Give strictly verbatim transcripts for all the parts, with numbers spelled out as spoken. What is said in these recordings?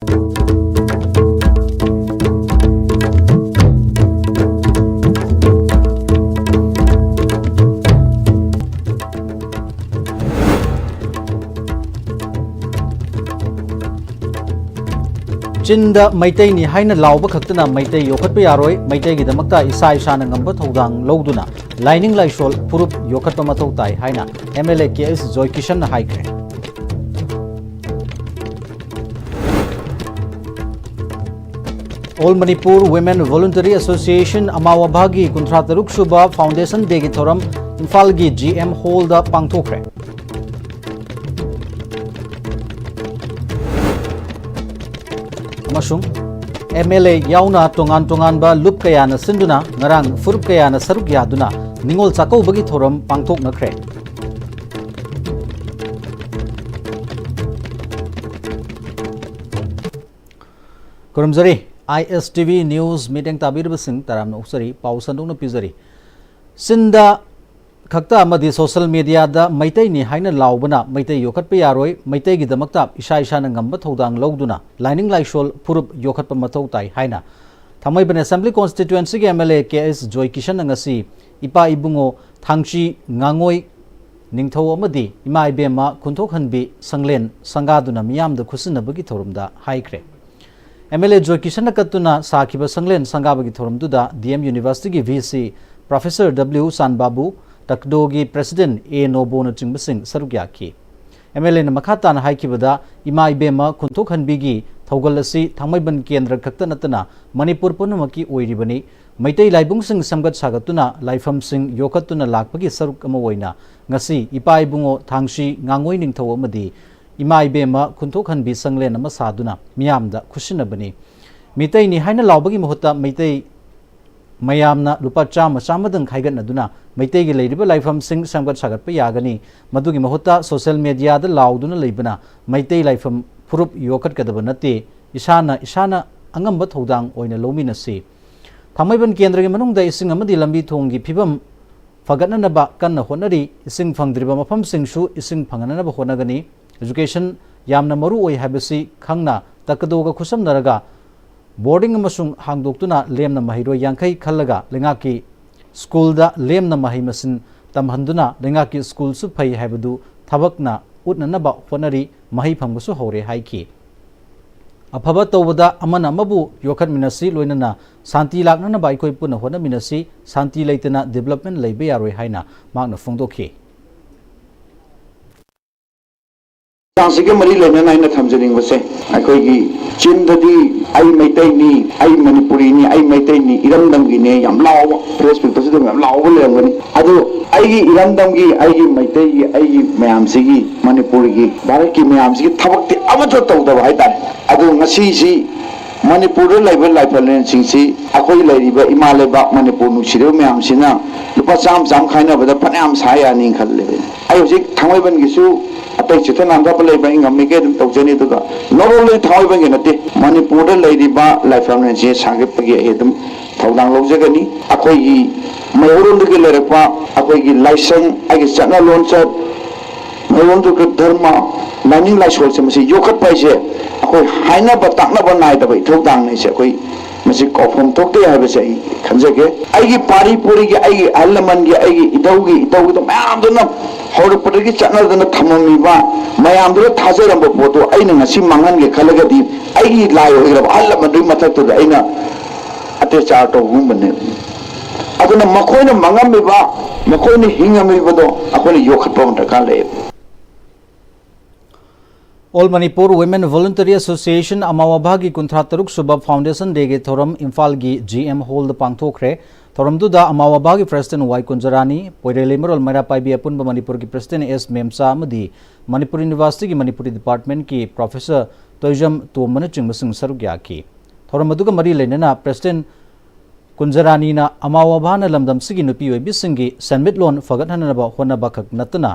ꯆꯤꯟꯗ ꯃꯩꯇꯩꯅꯤ ꯍꯥꯏꯅ ꯂꯥꯎꯕ ꯈꯛꯇꯅ ꯃꯩꯇꯩ ꯌꯣꯛꯈꯠꯄ ꯌꯥꯔꯣꯏ꯫ ꯃꯩꯇꯩꯒꯤꯗꯃꯛꯇ ꯏꯁꯥ ꯏꯁꯥꯅ ꯉꯝꯕ ꯊꯧꯗꯥꯡ ꯂꯧꯗꯨꯅ ꯂꯥꯏꯅꯤꯡ ꯂꯥꯏꯁꯣꯜ ꯐꯨꯔꯨꯞ ꯌꯣꯛꯈꯠꯄ ꯃꯊꯧ ꯇꯥꯏ ꯍꯥꯏꯅ M L A K S ꯖꯣꯏꯀꯤꯁꯟꯅ ꯍꯥꯏꯈ꯭ꯔꯦ꯫ All Manipur Women Voluntary Association, ꯑꯃꯥꯋꯥꯚꯥꯒꯤ ꯀꯨꯟꯊ꯭ꯔꯥ ꯇꯔꯨꯛ ꯁꯨꯕ Foundation Dayꯒꯤ ꯊꯧꯔꯝ ꯏꯝꯐꯥꯜꯒꯤ ꯖꯤ ꯑꯦꯝ ꯍꯣꯜꯗ ꯄꯥꯡꯊꯣꯛꯈ꯭ꯔꯦ꯫ ꯑꯃꯁꯨꯡ ꯑꯦꯝ ꯑꯦꯜ ꯑꯦ ꯌꯥꯎꯅ ꯇꯣꯉꯥꯟ ꯇꯣꯉꯥꯟꯕ ꯂꯨꯞ ꯀꯌꯥꯅ ꯁꯤꯟꯗꯨꯅ ꯉꯔꯥꯡ ꯐꯨꯔꯨꯞ ꯀꯌꯥꯅ ꯁꯔꯨꯛ ꯌꯥꯗꯨꯅ ꯅꯤꯉꯣꯜ ꯆꯥꯛꯀꯧꯕꯒꯤ ꯊꯧꯔꯝ ꯄꯥꯡꯊꯣꯛꯅꯈ꯭ꯔꯦ꯫ ꯈꯨꯔꯨꯝꯖꯔꯤ꯫ ꯑꯥꯏ ꯑꯦꯁ ꯇꯤ ꯚꯤ ꯅ꯭ꯌꯨꯁ ꯃꯤꯠꯌꯦꯡ ꯇꯥꯕꯤꯔꯤꯕꯁꯤꯡ ꯇꯔꯥꯝꯅ ꯑꯣꯛꯆꯔꯤ꯫ ꯄꯥꯎ ꯁꯟꯗꯣꯛꯅ ꯄꯤꯖꯔꯤ꯫ ꯆꯤꯟꯗ ꯈꯛꯇ ꯑꯃꯗꯤ ꯁꯣꯁꯦꯜ ꯃꯤꯗꯤꯌꯥꯗ ꯃꯩꯇꯩꯅꯤ ꯍꯥꯏꯅ ꯂꯥꯎꯕꯅ ꯃꯩꯇꯩ ꯌꯣꯛꯈꯠꯄ ꯌꯥꯔꯣꯏ꯫ ꯃꯩꯇꯩꯒꯤꯗꯃꯛꯇ ꯏꯁꯥ ꯏꯁꯥꯅ ꯉꯝꯕ ꯊꯧꯗꯥꯡ ꯂꯧꯗꯨꯅ ꯂꯥꯏꯅꯤꯡ ꯂꯥꯏꯁꯣꯜ ꯐꯨꯔꯨꯞ ꯌꯣꯛꯈꯠꯄ ꯃꯊꯧ ꯇꯥꯏ ꯍꯥꯏꯅ ꯊꯥꯡꯃꯩꯕꯟ ꯑꯦꯁꯦꯝꯕ꯭ꯂꯤ ꯀꯣꯟꯁꯇꯤꯇ꯭ꯋꯦꯟꯁꯤꯒꯤ M L A K S ꯖꯣꯏꯀꯤꯁꯟꯅ ꯉꯁꯤ ꯏꯄꯥ ꯏꯕꯨꯡꯉꯣ ꯊꯥꯡꯆꯤ ꯉꯥꯉꯣꯏ ꯅꯤꯡꯊꯧ ꯑꯃꯗꯤ ꯏꯃꯥ ꯏꯕꯦꯝꯃ ꯈꯨꯟꯊꯣꯛꯍꯟꯕꯤ ꯁꯪꯂꯦꯟ ꯁꯪꯒꯥꯗꯨꯅ ꯃꯤꯌꯥꯝꯗ ꯈꯨꯠꯁꯤꯟꯅꯕꯒꯤ ꯊꯧꯔꯝꯗ ꯍꯥꯏꯈ꯭ꯔꯦ꯫ ꯑꯦꯝ ꯑꯦꯜ ꯑꯦ ꯖꯣꯏꯀꯤꯁꯟꯅ ꯀꯠꯇꯨꯅ ꯁꯥꯈꯤꯕ ꯁꯪꯂꯦꯟ ꯁꯪꯒꯥꯕꯒꯤ ꯊꯧꯔꯝꯗꯨꯗ ꯗꯤ ꯑꯦꯝ ꯌꯨꯅꯤꯚꯔꯁꯤꯇꯤꯒꯤ V C professor W ꯆꯥꯟꯕꯥꯕꯨ, ꯇꯛꯗꯣꯒꯤ president ꯑꯦ ꯅꯣꯕꯣꯅꯆꯤꯡꯕꯁꯤꯡ ꯁꯔꯨꯛ ꯌꯥꯈꯤ꯫ ꯑꯦꯝ ꯑꯦꯜ ꯑꯦꯅ ꯃꯈꯥ ꯇꯥꯅ ꯍꯥꯏꯈꯤꯕꯗ, ꯏꯃꯥ ꯏꯕꯦꯝꯃ ꯈꯨꯟꯊꯣꯛꯍꯟꯕꯤꯒꯤ ꯊꯧꯒꯜ ꯑꯁꯤ ꯊꯥꯡꯃꯩꯕꯟ ꯀꯦꯟꯗ꯭ꯔ ꯈꯛꯇ ꯅꯠꯇꯅ ꯃꯅꯤꯄꯨꯔ ꯄꯨꯝꯅꯃꯛꯀꯤ ꯑꯣꯏꯔꯤꯕꯅꯤ꯫ ꯃꯩꯇꯩ ꯂꯥꯏꯕꯨꯡꯁꯤꯡ ꯁꯦꯝꯒꯠ ꯁꯥꯒꯠꯇꯨꯅ, ꯂꯥꯏꯐꯝꯁꯤꯡ ꯌꯣꯛꯈꯠꯇꯨꯅ ꯂꯥꯛꯄꯒꯤ ꯁꯔꯨꯛ ꯑꯃ ꯑꯣꯏꯅ ꯉꯁꯤ ꯏꯄꯥ ꯏꯕꯨꯡꯉꯣ ꯊꯥꯡꯁꯤ ꯉꯥꯉꯣꯏ ꯅꯤꯡꯊꯧ ꯑꯃꯗꯤ ꯏꯃꯥ ꯏꯕꯦꯝꯃ ꯈꯨꯟꯊꯣꯛꯍꯟꯕꯤ ꯁꯪꯂꯦꯟ ꯑꯃ ꯁꯥꯗꯨꯅ ꯃꯤꯌꯥꯝꯗ ꯈꯨꯠꯁꯤꯟꯅꯕꯅꯤ꯫ ꯃꯤꯇꯩꯅꯤ ꯍꯥꯏꯅ ꯂꯥꯎꯕꯒꯤ ꯃꯍꯨꯠꯇ ꯃꯩꯇꯩ ꯃꯌꯥꯝꯅ ꯂꯨꯄꯥ ꯆꯥꯝꯃ, ꯆꯥꯝꯃꯗꯪ ꯈꯥꯏꯒꯠꯅꯗꯨꯅ ꯃꯩꯇꯩꯒꯤ ꯂꯩꯔꯤꯕ ꯂꯥꯏꯐꯝꯁꯤꯡ ꯁꯦꯝꯒꯠ ꯁꯥꯒꯠꯄ ꯌꯥꯒꯅꯤ꯫ ꯃꯗꯨꯒꯤ ꯃꯍꯨꯠꯇ ꯁꯣꯁꯦꯜ ꯃꯦꯗꯤꯌꯥꯗ ꯂꯥꯎꯗꯨꯅ ꯂꯩꯕꯅ ꯃꯩꯇꯩ ꯂꯥꯏꯐꯝ ꯐꯨꯔꯨꯞ ꯌꯣꯛꯈꯠꯀꯗꯕ ꯅꯠꯇꯦ꯫ ꯏꯁꯥꯅ ꯏꯁꯥꯅ ꯑꯉꯝꯕ ꯊꯧꯗꯥꯡ ꯑꯣꯏꯅ ꯂꯧꯃꯤꯟꯅꯁꯤ꯫ ꯊꯥꯡꯃꯩꯕꯟ ꯀꯦꯟꯗ꯭ꯔꯒꯤ ꯃꯅꯨꯡꯗ ꯏꯁꯤꯡ ꯑꯃꯗꯤ ꯂꯝꯕꯤ ꯊꯣꯡꯒꯤ ꯐꯤꯕꯝ ꯐꯒꯠꯅꯅꯕ ꯀꯟꯅ ꯍꯣꯠꯅꯔꯤ꯫ ꯏꯁꯤꯡ ꯐꯪꯗ꯭ꯔꯤꯕ ꯃꯐꯝꯁꯤꯡꯁꯨ ꯏꯁꯤꯡ ꯐꯪꯍꯟꯅꯕ ꯍꯣꯠꯅꯒꯅꯤ꯫ ꯑꯦꯖꯨꯀꯦꯁꯟ ꯌꯥꯝꯅ ꯃꯔꯨ ꯑꯣꯏ ꯍꯥꯏꯕꯁꯤ ꯈꯪꯅ ꯇꯀꯗꯣꯒ ꯈꯨꯠꯁꯝꯅꯔꯒ ꯕꯣꯔꯗꯤꯡ ꯑꯃꯁꯨꯡ ꯍꯥꯡꯗꯣꯛꯇꯨꯅ ꯂꯦꯝꯅ ꯃꯍꯩꯔꯣꯏ ꯌꯥꯡꯈꯩ ꯈꯜꯂꯒ ꯂꯩꯉꯥꯛꯀꯤ ꯁ꯭ꯀꯨꯜꯗ ꯂꯦꯝꯅ ꯃꯍꯩ ꯃꯁꯤꯡ ꯇꯝꯍꯟꯗꯨꯅ ꯂꯩꯉꯥꯛꯀꯤ ꯁ꯭ꯀꯨꯜꯁꯨ ꯐꯩ ꯍꯥꯏꯕꯗꯨ ꯊꯕꯛꯅ ꯎꯠꯅꯅꯕ ꯍꯣꯠꯅꯔꯤ, ꯃꯍꯩ ꯐꯪꯕꯁꯨ ꯍꯧꯔꯦ ꯍꯥꯏꯈꯤ꯫ ꯑꯐꯕ ꯇꯧꯕꯗ ꯑꯃꯅ ꯑꯃꯕꯨ ꯌꯣꯛꯈꯠꯃꯤꯟꯅꯁꯤ, ꯂꯣꯏꯅꯅ ꯁꯥꯟꯇꯤ ꯂꯥꯛꯅꯅꯕ ꯑꯩꯈꯣꯏ ꯄꯨꯟꯅ ꯍꯣꯠꯅꯃꯤꯟꯅꯁꯤ, ꯁꯥꯟꯇꯤ ꯂꯩꯇꯅ development ꯂꯩꯕ ꯌꯥꯔꯣꯏ ꯍꯥꯏꯅ ꯃꯍꯥꯛꯅ ꯐꯣꯡꯗꯣꯛꯈꯤ꯫ ꯆꯥꯡꯁꯤꯒ ꯃꯔꯤ ꯂꯩꯅꯅ ꯑꯩꯅ ꯊꯝꯖꯅꯤꯡꯕꯁꯦ, ꯑꯩꯈꯣꯏꯒꯤ ꯆꯤꯟꯗꯗꯤ "ꯑꯩ ꯃꯩꯇꯩꯅꯤ, ꯑꯩ ꯃꯅꯤꯄꯨꯔꯤꯅꯤ, ꯑꯩ ꯃꯩꯇꯩꯅꯤ, ꯏꯔꯝꯗꯝꯒꯤꯅꯦ" ꯌꯥꯝ ꯂꯥꯎꯕ, ꯐꯦꯁꯕꯨꯛꯇꯁꯨ ꯑꯗꯨꯝ ꯌꯥꯝ ꯂꯥꯎꯕ ꯂꯩꯔꯝꯒꯅꯤ꯫ ꯑꯗꯨ ꯑꯩꯒꯤ ꯏꯔꯝꯗꯝꯒꯤ, ꯑꯩꯒꯤ ꯃꯩꯇꯩꯒꯤ, ꯑꯩꯒꯤ ꯃꯌꯥꯝꯁꯤꯒꯤ, ꯃꯅꯤꯄꯨꯔꯒꯤ, ꯚꯥꯔꯠꯀꯤ ꯃꯌꯥꯝꯁꯤꯒꯤ ꯊꯕꯛꯇꯤ ꯑꯃꯠꯇ ꯇꯧꯗꯕ ꯍꯥꯏꯇꯥꯔꯦ꯫ ꯑꯗꯨ ꯉꯁꯤꯁꯤ ꯃꯅꯤꯄꯨꯔꯗ ꯂꯩꯕ ꯂꯥꯏꯐꯝꯂꯦꯟꯁꯤꯡꯁꯤ ꯑꯩꯈꯣꯏ ꯂꯩꯔꯤꯕ ꯏꯃꯥ ꯂꯩꯕꯥꯛ ꯃꯅꯤꯄꯨꯔ ꯅꯨꯡꯁꯤꯔꯕ ꯃꯌꯥꯝꯁꯤꯅ ꯂꯨꯄꯥ ꯆꯥꯝꯃ ꯆꯥꯝꯃ ꯈꯥꯏꯅꯕꯗ ꯐꯅꯌꯥꯝ ꯁꯥ ꯌꯥꯅꯤ ꯈꯜꯂꯦ꯫ ꯑꯩ ꯍꯧꯖꯤꯛ ꯊꯥꯡꯃꯩꯕꯟꯒꯤꯁꯨ ꯑꯇꯩ ꯆꯤꯊ ꯅꯥꯟꯊꯕ ꯂꯩꯕ꯭ꯔꯥ ꯑꯩ ꯉꯝꯃꯤꯈꯩ ꯑꯗꯨꯝ ꯇꯧꯖꯅꯤ꯫ ꯑꯗꯨꯒ not only ꯊꯥꯡꯃꯩꯕꯟꯒꯤ ꯅꯠꯇꯦ, ꯃꯅꯤꯄꯨꯔꯗ ꯂꯩꯔꯤꯕ ꯂꯥꯏꯐꯝꯂꯦꯟꯁꯦ ꯁꯥꯒꯠꯄꯒꯤ ꯑꯩ ꯑꯗꯨꯝ ꯊꯧꯗꯥꯡ ꯂꯧꯖꯒꯅꯤ꯫ ꯑꯩꯈꯣꯏꯒꯤ ꯃꯩꯍꯧꯔꯣꯟꯗꯒꯤ ꯂꯩꯔꯛꯄ ꯑꯩꯈꯣꯏꯒꯤ ꯂꯥꯏꯁꯪ, ꯑꯩꯒꯤ ꯆꯠꯅ ꯂꯣꯟꯆꯠ, ꯃꯩꯍꯧꯔꯣꯟꯗꯒꯤ ꯙꯔꯃ, ꯂꯥꯏꯅꯤꯡ ꯂꯥꯏꯁꯣꯜꯁꯦ ꯃꯁꯤ ꯌꯣꯛꯈꯠꯄ ꯍꯥꯏꯁꯦ ꯑꯩꯈꯣꯏ ꯍꯥꯏꯅꯕ ꯇꯥꯛꯅꯕ ꯅꯥꯏꯗꯕ ꯏꯊꯧꯗꯥꯡꯅꯤ꯫ ꯁꯦ ꯑꯩꯈꯣꯏ ꯃꯁꯤ ꯀꯥꯎꯐꯝ ꯊꯣꯛꯇꯦ ꯍꯥꯏꯕꯁꯦ ꯑꯩ ꯈꯟꯖꯒꯦ꯫ ꯑꯩꯒꯤ ꯄꯥꯔꯤ ꯄꯨꯔꯤꯒꯤ, ꯑꯩꯒꯤ ꯑꯍꯜ ꯂꯃꯟꯒꯤ, ꯑꯩꯒꯤ ꯏꯙꯧꯒꯤ ꯏꯙꯧꯒꯤꯗꯣ ꯃꯌꯥꯝꯗꯨꯅ ꯍꯧꯔꯛꯄꯗꯒꯤ ꯆꯠꯅꯗꯅ ꯊꯝꯃꯝꯃꯤꯕ, ꯃꯌꯥꯝꯗꯨꯅ ꯊꯥꯖꯔꯝꯕ ꯄꯣꯠꯇꯣ ꯑꯩꯅ ꯉꯁꯤ ꯃꯥꯡꯍꯟꯒꯦ ꯈꯜꯂꯒꯗꯤ ꯑꯩꯒꯤ ꯂꯥꯏ ꯑꯣꯏꯈ꯭ꯔꯕ ꯑꯍꯜ ꯂꯃꯟꯗꯨꯒꯤ ꯃꯊꯛꯇꯨꯗ ꯑꯩꯅ ꯑꯇꯦꯆꯥꯔ ꯇꯧꯕꯒꯨꯝꯕꯅꯦ꯫ ꯑꯗꯨꯅ ꯃꯈꯣꯏꯅ ꯃꯥꯡꯉꯝꯃꯤꯕ, ꯃꯈꯣꯏꯅ ꯍꯤꯡꯉꯝꯃꯤꯕꯗꯣ ꯑꯩꯈꯣꯏꯅ ꯌꯣꯛꯈꯠꯄ ꯑꯃ ꯗꯔꯀꯥꯔ ꯂꯩꯌꯦꯕ꯫ All Manipur Women Voluntary Association ꯑꯃꯥꯋꯥꯚꯥꯒꯤ ꯀꯨꯟꯊ꯭ꯔꯥ ꯇꯔꯨꯛ ꯁꯨꯕ Foundation Dayꯒꯤ ꯊꯧꯔꯝ ꯏꯝꯐꯥꯜꯒꯤ G M Hallꯗ ꯄꯥꯡꯊꯣꯛꯈ꯭ꯔꯦ꯫ ꯊꯧꯔꯝꯗꯨꯗ ꯑꯃꯥꯋꯥꯚꯥꯒꯤ President ꯋꯥꯏ ꯀꯨꯟꯖꯔꯥꯅꯤ, ꯄꯣꯏꯔꯩꯂꯩꯃꯔꯣꯜ ꯃꯩꯔꯥ ꯄꯥꯏꯕꯤ ꯑꯄꯨꯟꯕ ꯃꯅꯤꯄꯨꯔꯒꯤ President ꯑꯦꯁ ꯃꯦꯝꯆꯥ ꯑꯃꯗꯤ ꯃꯅꯤꯄꯨꯔ Universityꯒꯤ ꯃꯅꯤꯄꯨꯔꯤ Departmentꯀꯤ Professor ꯇꯣꯏꯖꯝ ꯇꯣꯝꯕꯅꯆꯤꯡꯕꯁꯤꯡ ꯁꯔꯨꯛ ꯌꯥꯈꯤ꯫ ꯊꯧꯔꯝ ꯑꯗꯨꯒ ꯃꯔꯤ ꯂꯩꯅꯅ President ꯀꯨꯟꯖꯔꯥꯅꯤꯅ ꯑꯃꯥꯋꯥꯚꯥꯅ ꯂꯝꯗꯝꯁꯤꯒꯤ ꯅꯨꯄꯤ ꯑꯣꯏꯕꯤꯁꯤꯡꯒꯤ ꯁꯦꯟꯃꯤꯠꯂꯣꯟ ꯐꯒꯠꯍꯟꯅꯕ ꯍꯣꯠꯅꯕ ꯈꯛ ꯅꯠꯇꯅ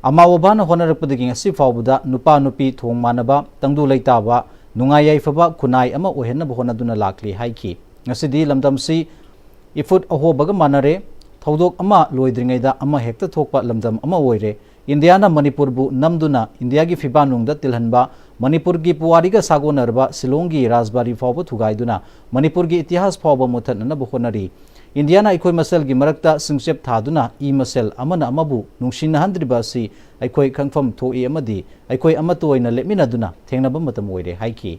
ꯑꯃꯥꯋꯥꯚꯥꯅ ꯍꯣꯠꯅꯔꯛꯄꯗꯒꯤ ꯉꯁꯤ ꯐꯥꯎꯕꯗ ꯅꯨꯄꯥ ꯅꯨꯄꯤ ꯊꯣꯡ ꯃꯥꯟꯅꯕ, ꯇꯪꯗꯨ ꯂꯩꯇꯥꯕ, ꯅꯨꯡꯉꯥꯏ ꯌꯥꯏꯐꯕ ꯈꯨꯟꯅꯥꯏ ꯑꯃ ꯑꯣꯏꯍꯟꯅꯕ ꯍꯣꯠꯅꯗꯨꯅ ꯂꯥꯛꯂꯤ ꯍꯥꯏꯈꯤ꯫ ꯉꯁꯤꯗꯤ ꯂꯝꯗꯝꯁꯤ ꯏꯐꯨꯠ ꯑꯍꯣꯕꯒ ꯃꯥꯟꯅꯔꯦ꯫ ꯊꯧꯗꯣꯛ ꯑꯃ ꯂꯣꯏꯗ꯭ꯔꯤꯉꯩꯗ ꯑꯃ ꯍꯦꯛꯇ ꯊꯣꯛꯄ ꯂꯝꯗꯝ ꯑꯃ ꯑꯣꯏꯔꯦ꯫ ꯏꯟꯗꯤꯌꯥꯅ ꯃꯅꯤꯄꯨꯔꯕꯨ ꯅꯝꯗꯨꯅ ꯏꯟꯗꯤꯌꯥꯒꯤ ꯐꯤꯕꯥꯟꯅꯨꯡꯗ ꯇꯤꯜꯍꯟꯕ ꯃꯅꯤꯄꯨꯔꯒꯤ ꯄꯨꯋꯥꯔꯤꯒ ꯁꯥꯒꯣꯟꯅꯔꯕ ꯁꯤꯂꯣꯡꯒꯤ ꯔꯥꯖꯕꯥꯔꯤ ꯐꯥꯎꯕ ꯊꯨꯒꯥꯏꯗꯨꯅ ꯃꯅꯤꯄꯨꯔꯒꯤ ꯏꯇꯤꯍꯥꯁ ꯐꯥꯎꯕ ꯃꯨꯠꯊꯠꯅꯅꯕ ꯍꯣꯠꯅꯔꯤ꯫ ꯏꯟꯗꯤꯌꯥꯅ ꯑꯩꯈꯣꯏ ꯃꯁꯦꯜꯒꯤ ꯃꯔꯛꯇ ꯁꯤꯡꯆꯦꯞ ꯊꯥꯗꯨꯅ ꯏ ꯃꯁꯦꯜ ꯑꯃꯅ ꯑꯃꯕꯨ ꯅꯨꯡꯁꯤꯅꯍꯟꯗ꯭ꯔꯤꯕ ꯑꯁꯤ ꯑꯩꯈꯣꯏ ꯈꯪꯐꯝ ꯊꯣꯛꯏ ꯑꯃꯗꯤ ꯑꯩꯈꯣꯏ ꯑꯃꯠꯇ ꯑꯣꯏꯅ ꯂꯦꯞꯃꯤꯟꯅꯗꯨꯅ ꯊꯦꯡꯅꯕ ꯃꯇꯝ ꯑꯣꯏꯔꯦ ꯍꯥꯏꯈꯤ꯫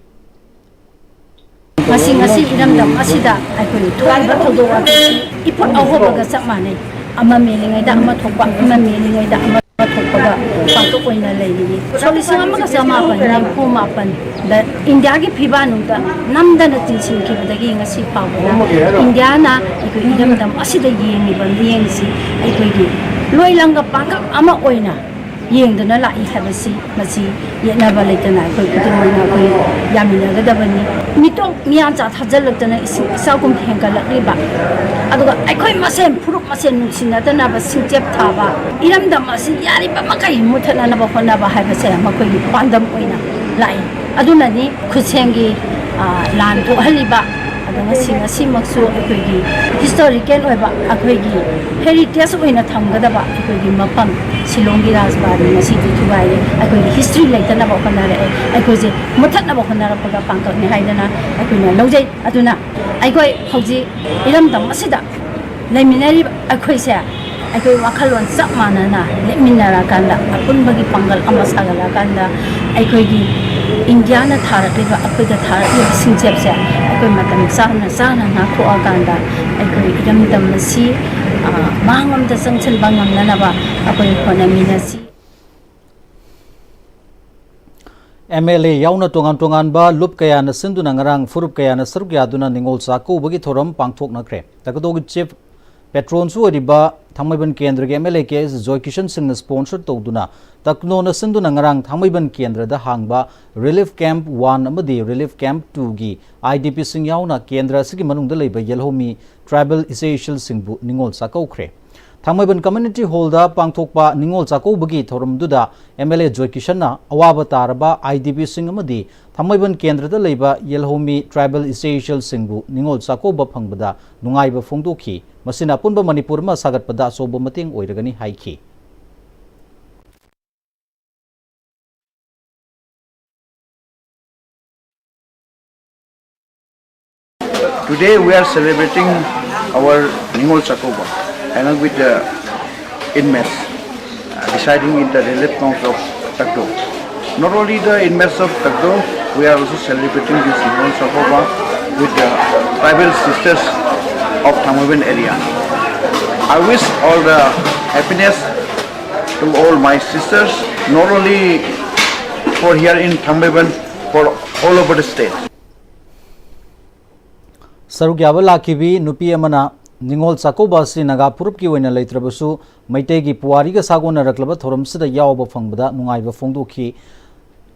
ꯉꯁꯤ, ꯉꯁꯤ ꯏꯔꯝꯗꯝ ꯑꯁꯤꯗ ꯑꯩꯈꯣꯏ ꯊꯣꯛꯂꯤꯕ ꯊꯧꯗꯣꯛ ꯋꯥꯊꯣꯛꯁꯤ ꯏꯄꯣꯠ ꯑꯍꯣꯕꯒ ꯆꯞ ꯃꯥꯟꯅꯩ꯫ ꯑꯃ ꯃꯦꯜꯂꯤꯉꯩꯗ ꯑꯃ ꯊꯣꯛꯄ, ꯑꯃ ꯃꯦꯜꯂꯤꯉꯩꯗ ꯑꯃ ꯊꯣꯛꯄꯒ ꯄꯥꯡꯊꯣꯛ ꯑꯣꯏꯅ ꯂꯩꯔꯤꯅꯤ꯫ ꯁꯣꯛ ꯂꯤꯁꯤꯡ ꯑꯃꯒ ꯆꯃꯥꯄꯟ ꯅꯤꯐꯨ ꯃꯥꯄꯟꯗ ꯏꯟꯗꯤꯌꯥꯒꯤ ꯐꯤꯕꯥꯛꯅꯨꯡꯗ ꯅꯝꯗꯅ ꯆꯤꯡꯁꯤꯟꯈꯤꯕꯗꯒꯤ ꯉꯁꯤ ꯐꯥꯎꯕꯗ ꯏꯟꯗꯤꯌꯥꯅ ꯑꯩꯈꯣꯏ ꯏꯔꯝꯗꯝ ꯑꯁꯤꯗ ꯌꯦꯡꯂꯤꯕ ꯃꯤꯠꯌꯦꯡꯁꯤ ꯑꯩꯈꯣꯏꯒꯤ ꯂꯣꯏꯂꯪꯒ ꯄꯥꯡꯒꯜ ꯑꯃ ꯑꯣꯏꯅ ꯌꯦꯡꯗꯨꯅ ꯂꯥꯛꯏ ꯍꯥꯏꯕꯁꯤ ꯃꯁꯤ ꯌꯦꯠꯅꯕ ꯂꯩꯇꯅ ꯑꯩꯈꯣꯏ ꯈꯨꯗꯤꯡꯃꯛꯅ ꯑꯩꯈꯣꯏ ꯌꯥꯃꯤꯟꯅꯒꯗꯕꯅꯤ꯫ ꯃꯤꯇꯣꯞ ꯃꯤꯌꯥꯟꯆꯥ ꯊꯥꯖꯤꯜꯂꯛꯇꯅ ꯏꯁꯤꯡ ꯏꯆꯥꯎꯒꯨꯝ ꯍꯦꯟꯒꯠꯂꯛꯂꯤꯕ, ꯑꯗꯨꯒ ꯑꯩꯈꯣꯏ ꯃꯁꯦꯟ ꯐꯨꯔꯨꯞ ꯃꯁꯦꯟ ꯅꯨꯡꯁꯤꯅꯗꯅꯕ ꯁꯤꯡꯆꯦꯞ ꯊꯥꯕ, ꯏꯔꯝꯗꯝ ꯑꯁꯤ ꯌꯥꯔꯤꯕ ꯃꯈꯩ ꯃꯨꯠꯊꯠꯅꯅꯕ ꯍꯣꯠꯅꯕ ꯍꯥꯏꯕꯁꯦ ꯃꯈꯣꯏꯒꯤ ꯄꯥꯟꯗꯝ ꯑꯣꯏꯅ ꯂꯥꯛꯏ꯫ ꯑꯗꯨꯅꯅꯤ ꯈꯨꯠꯁꯦꯝꯒꯤ, ꯑ, ꯂꯥꯟ ꯊꯣꯛꯍꯜꯂꯤꯕ꯫ ꯑꯗꯣ ꯉꯁꯤ, ꯉꯁꯤꯃꯛꯁꯨ ꯑꯩꯈꯣꯏꯒꯤ ꯍꯤꯁꯇꯣꯔꯤꯀꯦꯜ ꯑꯣꯏꯕ, ꯑꯩꯈꯣꯏꯒꯤ ꯍꯦꯔꯤꯇꯦꯖ ꯑꯣꯏꯅ ꯊꯝꯒꯗꯕ ꯑꯩꯈꯣꯏꯒꯤ ꯃꯐꯝ ꯁꯤꯂꯣꯡꯒꯤ ꯔꯥꯖꯕꯥꯔꯤ ꯉꯁꯤꯗꯤ ꯊꯨꯒꯥꯏꯔꯦ꯫ ꯑꯩꯈꯣꯏꯒꯤ ꯍꯤꯁꯇ꯭ꯔꯤ ꯂꯩꯇꯅꯕ ꯍꯣꯠꯅꯔꯛꯑꯦ꯫ ꯑꯩꯈꯣꯏꯁꯦ ꯃꯨꯠꯊꯠꯅꯕ ꯍꯣꯠꯅꯔꯛꯄꯒ ꯄꯥꯡꯒꯜꯅꯤ ꯍꯥꯏꯗꯅ ꯑꯩꯈꯣꯏꯅ ꯂꯧꯖꯩ꯫ ꯑꯗꯨꯅ ꯑꯩꯈꯣꯏ ꯍꯧꯖꯤꯛ ꯏꯔꯝꯗꯝ ꯑꯁꯤꯗ ꯂꯩꯃꯤꯟꯅꯔꯤꯕ ꯑꯩꯈꯣꯏꯁꯦ, ꯑꯩꯈꯣꯏ ꯋꯥꯈꯜꯂꯣꯟ ꯆꯞ ꯃꯥꯟꯅꯅ ꯂꯦꯞꯃꯤꯟꯅꯔꯀꯥꯟꯗ, ꯑꯄꯨꯟꯕꯒꯤ ꯄꯥꯡꯒꯜ ꯑꯃ ꯁꯥꯒꯠꯂꯛꯑꯀꯥꯟꯗ, ꯑꯩꯈꯣꯏꯒꯤ ꯏꯟꯗꯤꯌꯥꯅ ꯊꯥꯔꯛꯂꯤꯕ, ꯑꯩꯈꯣꯏꯗ ꯊꯥꯔꯛꯂꯤꯕ ꯁꯤꯡꯆꯦꯞꯁꯦ ꯑꯩꯈꯣꯏ ꯃꯇꯝ ꯆꯥꯅ ꯆꯥꯅ ꯉꯥꯛꯊꯣꯛꯑꯀꯥꯟꯗ, ꯑꯩꯈꯣꯏ ꯏꯔꯝꯗꯝ ꯑꯁꯤ, ꯑ, ꯃꯥꯡꯂꯣꯝꯗ ꯆꯪꯁꯤꯟꯕ ꯉꯝꯅꯅꯕ ꯑꯩꯈꯣꯏ ꯍꯣꯠꯅꯃꯤꯟꯅꯁꯤ꯫ ꯑꯦꯝ ꯑꯦꯜ ꯑꯦ ꯌꯥꯎꯅ ꯇꯣꯉꯥꯟ ꯇꯣꯉꯥꯟꯕ ꯂꯨꯞ ꯀꯌꯥꯅ ꯁꯤꯟꯗꯨꯅ ꯉꯔꯥꯡ ꯐꯨꯔꯨꯞ ꯀꯌꯥꯅ ꯁꯔꯨꯛ ꯌꯥꯗꯨꯅ ꯅꯤꯉꯣꯜ ꯆꯥꯛꯀꯧꯕꯒꯤ ꯊꯧꯔꯝ ꯄꯥꯡꯊꯣꯛꯅꯈ꯭ꯔꯦ꯫ ꯇꯀꯗꯣꯒꯤ ꯆꯤꯐ ꯄꯦꯇ꯭ꯔꯣꯟꯁꯨ ꯑꯣꯏꯔꯤꯕ ꯊꯥꯡꯃꯩꯕꯟ ꯀꯦꯟꯗ꯭ꯔꯒꯤ ꯑꯦꯝ ꯑꯦꯜ ꯑꯦ ꯀꯦ ꯑꯦꯁ ꯖꯣꯏꯀꯤꯁꯟ ꯁꯤꯡꯅ ꯁ꯭ꯄꯣꯟꯁꯔ ꯇꯧꯗꯨꯅ ꯇꯛꯅꯣꯅ ꯁꯤꯟꯗꯨꯅ ꯉꯔꯥꯡ ꯊꯥꯡꯃꯩꯕꯟ ꯀꯦꯟꯗ꯭ꯔꯗ ꯍꯥꯡꯕ ꯔꯤꯂꯤꯐ ꯀꯦꯝꯞ ꯋꯥꯟ ꯑꯃꯗꯤ ꯔꯤꯂꯤꯐ ꯀꯦꯝꯞ ꯇꯨꯒꯤ ꯑꯥꯏ ꯗꯤ ꯄꯤꯁꯤꯡ ꯌꯥꯎꯅ ꯀꯦꯟꯗ꯭ꯔ ꯑꯁꯤꯒꯤ ꯃꯅꯨꯡꯗ ꯂꯩꯕ ꯌꯦꯜꯍꯧꯃꯤ ꯇ꯭ꯔꯥꯏꯕꯦꯜ ꯏꯆꯦ ꯏꯆꯜꯁꯤꯡꯕꯨ ꯅꯤꯉꯣꯜ ꯆꯥꯛꯀꯧꯈ꯭ꯔꯦ꯫ ꯊꯥꯡꯃꯩꯕꯟ ꯀꯝꯃ꯭ꯌꯨꯅꯤꯇꯤ ꯍꯣꯜꯗ ꯄꯥꯡꯊꯣꯛꯄ ꯅꯤꯉꯣꯜ ꯆꯥꯛꯀꯧꯕꯒꯤ ꯊꯧꯔꯝꯗꯨꯗ ꯑꯦꯝ ꯑꯦꯜ ꯑꯦ ꯖꯣꯏꯀꯤꯁꯟꯅ ꯑꯋꯥꯕ ꯇꯥꯔꯕ ꯑꯥꯏ ꯗꯤ ꯄꯤꯁꯤꯡ ꯑꯃꯗꯤ ꯊꯥꯡꯃꯩꯕꯟ ꯀꯦꯟꯗ꯭ꯔꯗ ꯂꯩꯕ ꯌꯦꯜꯍꯧꯃꯤ ꯇ꯭ꯔꯥꯏꯕꯦꯜ ꯏꯆꯦ ꯏꯆꯜꯁꯤꯡꯕꯨ ꯅꯤꯉꯣꯜ ꯆꯥꯛꯀꯧꯕ ꯐꯪꯕꯗ ꯅꯨꯡꯉꯥꯏꯕ ꯐꯣꯡꯗꯣꯛꯈꯤ꯫ ꯃꯁꯤꯅ ꯑꯄꯨꯟꯕ ꯃꯅꯤꯄꯨꯔ ꯑꯃ ꯁꯥꯒꯠꯄꯗ ꯑꯆꯧꯕ ꯃꯇꯦꯡ ꯑꯣꯏꯔꯒꯅꯤ ꯍꯥꯏꯈꯤ꯫ Today we are celebrating our Ningol Chakouba along with the inmates uh, residing in the relief camps of Takdo. Not only the inmates of Takdo, we are also celebrating this Ningol Chakouba with the tribal sisters of Thangmeiban area. I wish all the happiness to all my sisters, not only for here in Thangmeiban, for all over the state. ꯁꯔꯨꯛ ꯌꯥꯕ ꯂꯥꯛꯈꯤꯕꯤ ꯅꯨꯄꯤ ꯑꯃꯅ ꯅꯤꯉꯣꯜ ꯆꯥꯛꯀꯧꯕ ꯑꯁꯤ ꯅꯥꯒꯥ ꯐꯨꯔꯨꯞꯀꯤ ꯑꯣꯏꯅ ꯂꯩꯇ꯭ꯔꯕꯁꯨ ꯃꯩꯇꯩꯒꯤ ꯄꯨꯋꯥꯔꯤꯒ ꯁꯥꯒꯣꯟꯅꯔꯛꯂꯕ ꯊꯧꯔꯝꯁꯤꯗ ꯌꯥꯎꯕ ꯐꯪꯕꯗ ꯅꯨꯡꯉꯥꯏꯕ ꯐꯣꯡꯗꯣꯛꯈꯤ꯫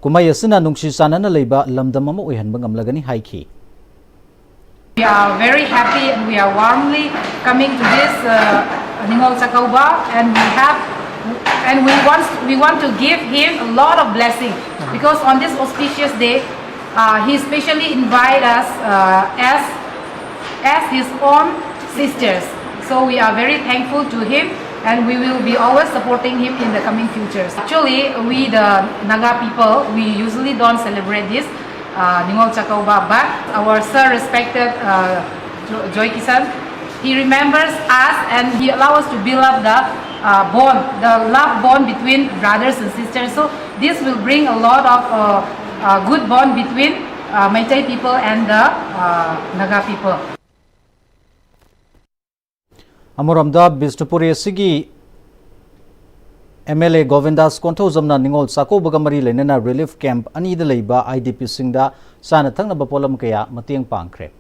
ꯀꯨꯝꯍꯩ ꯑꯁꯤꯅ ꯅꯨꯡꯁꯤ ꯆꯥꯟꯅꯅ ꯂꯩꯕ ꯂꯝꯗꯝ ꯑꯃ ꯑꯣꯏꯍꯟꯕ ꯉꯝꯂꯒꯅꯤ ꯍꯥꯏꯈꯤ꯫ We are very happy and we are warmly coming to this uh, Ningol Chakouba, and we have and we want we want to give him a lot of blessing because on this auspicious day uh, he specially invite us uh, as as his own sisters. So we are very thankful to him and we will be always supporting him in the coming futures. Actually, we the Naga people, we usually don't celebrate this uh, Ningol Chakouba, but our sir respected uh, Jo- Joy Kisan, he remembers us and he allows us to build up the uh, bond, the love bond between brothers and sisters. So this will bring a lot of uh, uh, good bond between uh, Meitei people and the uh, Naga people. ꯑꯃꯔꯣꯝꯗ Bishnupur ꯑꯦꯁꯤꯒꯤ M L ꯑꯦ ꯒꯣꯕꯤꯟꯗꯥꯁ ꯀꯣꯟꯊꯧꯖꯝꯅ ꯅꯤꯉꯣꯜ ꯆꯥꯛꯀꯧꯕꯒ ꯃꯔꯤ ꯂꯩꯅꯅ relief camp ꯑꯅꯤꯗ ꯂꯩꯕ I D ꯄꯤꯁꯤꯡꯗ ꯆꯥꯅ ꯊꯛꯅꯕ ꯄꯣꯠꯂꯝ ꯀꯌꯥ ꯃꯇꯦꯡ ꯄꯥꯡꯈ꯭ꯔꯦ꯫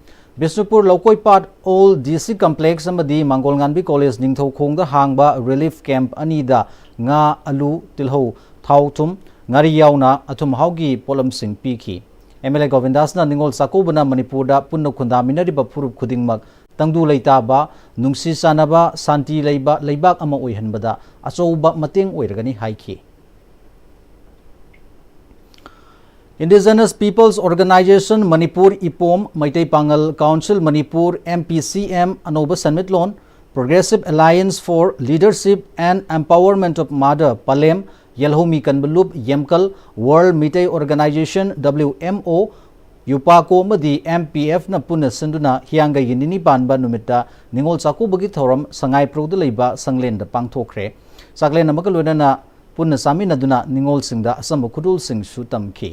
ꯕꯤꯁꯅꯨꯄꯨꯔ ꯂꯧꯀꯣꯏꯄꯥꯠ ꯑꯣꯜ ꯗꯤ ꯁꯤ ꯀꯝꯄ꯭ꯂꯦꯛꯁ ꯑꯃꯗꯤ ꯃꯥꯡꯒꯣꯜꯉꯥꯟꯕꯤ ꯀꯣꯂꯦꯖ ꯅꯤꯡꯊꯧꯈꯣꯡꯗ ꯍꯥꯡꯕ ꯔꯤꯂꯤꯐ ꯀꯦꯝꯞ ꯑꯅꯤꯗ ꯉꯥ, ꯑꯂꯨ, ꯇꯤꯜꯍꯧ, ꯊꯥꯎ, ꯊꯨꯝ, ꯉꯥꯔꯤ ꯌꯥꯎꯅ ꯑꯊꯨꯝ ꯑꯍꯥꯎꯒꯤ ꯄꯣꯠꯂꯝꯁꯤꯡ ꯄꯤꯈꯤ꯫ ꯑꯦꯝ ꯑꯦꯜ ꯑꯦ ꯒꯣꯕꯤꯟꯗꯥꯁꯅ ꯅꯤꯉꯣꯜ ꯆꯥꯛꯀꯧꯕꯅ ꯃꯅꯤꯄꯨꯔꯗ ꯄꯨꯟꯅ ꯈꯨꯟꯗꯥꯃꯤꯟꯅꯔꯤꯕ ꯐꯨꯔꯨꯞ ꯈꯨꯗꯤꯡꯃꯛ ꯇꯪꯗꯨ ꯂꯩꯇꯥꯕ, ꯅꯨꯡꯁꯤ ꯆꯥꯟꯅꯕ, ꯁꯥꯟꯇꯤ ꯂꯩꯕ ꯂꯩꯕꯥꯛ ꯑꯃ ꯑꯣꯏꯍꯟꯕꯗ ꯑꯆꯧꯕ ꯃꯇꯦꯡ ꯑꯣꯏꯔꯒꯅꯤ ꯍꯥꯏꯈꯤ꯫ Indigenous Peoples Organisation Manipur, IPOM, Meitei Pangal council Manipur, M P C M, ꯑꯅꯧꯕ ꯁꯦꯟꯃꯤꯠꯂꯣꯟ, Progressive Alliance for Leadership and Empowerment of Mother, ꯄꯂꯦꯝ, ꯌꯦꯜꯍꯧꯃꯤ ꯀꯟꯕ ꯂꯨꯞ, ꯌꯦꯝꯀꯜ, World Meitei Organisation, W M O, ꯌꯨꯄꯥꯀꯣ ꯑꯃꯗꯤ ꯑꯦꯝ ꯄꯤ ꯑꯦꯐꯅ ꯄꯨꯟꯅ ꯁꯤꯟꯗꯨꯅ ꯍꯤꯌꯥꯡꯒꯩꯒꯤ ꯅꯤꯅꯤ ꯄꯥꯟꯕ ꯅꯨꯃꯤꯠꯇ ꯅꯤꯉꯣꯜ ꯆꯥꯛꯀꯧꯕꯒꯤ ꯊꯧꯔꯝ ꯁꯉꯥꯏꯄ꯭ꯔꯧꯗ ꯂꯩꯕ ꯁꯪꯂꯦꯟꯗ ꯄꯥꯡꯊꯣꯛꯈ꯭ꯔꯦ꯫ ꯆꯥꯛꯂꯦꯟ ꯑꯃꯒ ꯂꯣꯏꯅꯅ ꯄꯨꯟꯅ ꯆꯥꯃꯤꯟꯅꯗꯨꯅ ꯅꯤꯉꯣꯜꯁꯤꯡꯗ ꯑꯆꯝꯕ ꯈꯨꯗꯣꯜꯁꯤꯡꯁꯨ ꯇꯝꯈꯤ꯫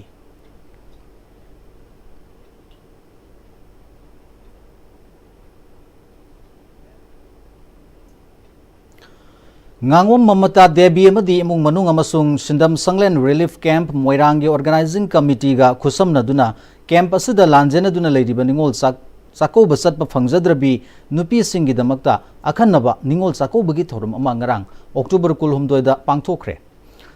ꯉꯥꯉꯣꯝ ꯃꯃꯇꯥ ꯗꯦꯕꯤ ꯑꯃꯗꯤ ꯏꯃꯨꯡ ꯃꯅꯨꯡ ꯑꯃꯁꯨꯡ ꯁꯤꯟꯗꯝ ꯁꯪꯂꯦꯟ ꯔꯤꯂꯤꯐ ꯀꯦꯝꯞ ꯃꯣꯏꯔꯥꯡꯒꯤ ꯑꯣꯔꯒꯅꯥꯏꯖꯤꯡ ꯀꯃꯤꯇꯤꯒ ꯈꯨꯠꯁꯝꯅꯗꯨꯅ ꯀꯦꯝꯞ ꯑꯁꯤꯗ ꯂꯥꯟꯖꯦꯟꯅꯗꯨꯅ ꯂꯩꯔꯤꯕ ꯅꯤꯉꯣꯜ ꯆꯥꯛ-, ꯆꯥꯛꯀꯧꯕ ꯆꯠꯄ ꯐꯪꯖꯗ꯭ꯔꯕꯤ ꯅꯨꯄꯤꯁꯤꯡꯒꯤꯗꯃꯛꯇ ꯑꯈꯟꯅꯕ ꯅꯤꯉꯣꯜ ꯆꯥꯛꯀꯧꯕꯒꯤ ꯊꯧꯔꯝ ꯑꯃ ꯉꯔꯥꯡ ꯑꯣꯛꯇꯣꯕꯔ ꯀꯨꯟꯍꯨꯝꯗꯣꯏꯗ ꯄꯥꯡꯊꯣꯛꯈ꯭ꯔꯦ꯫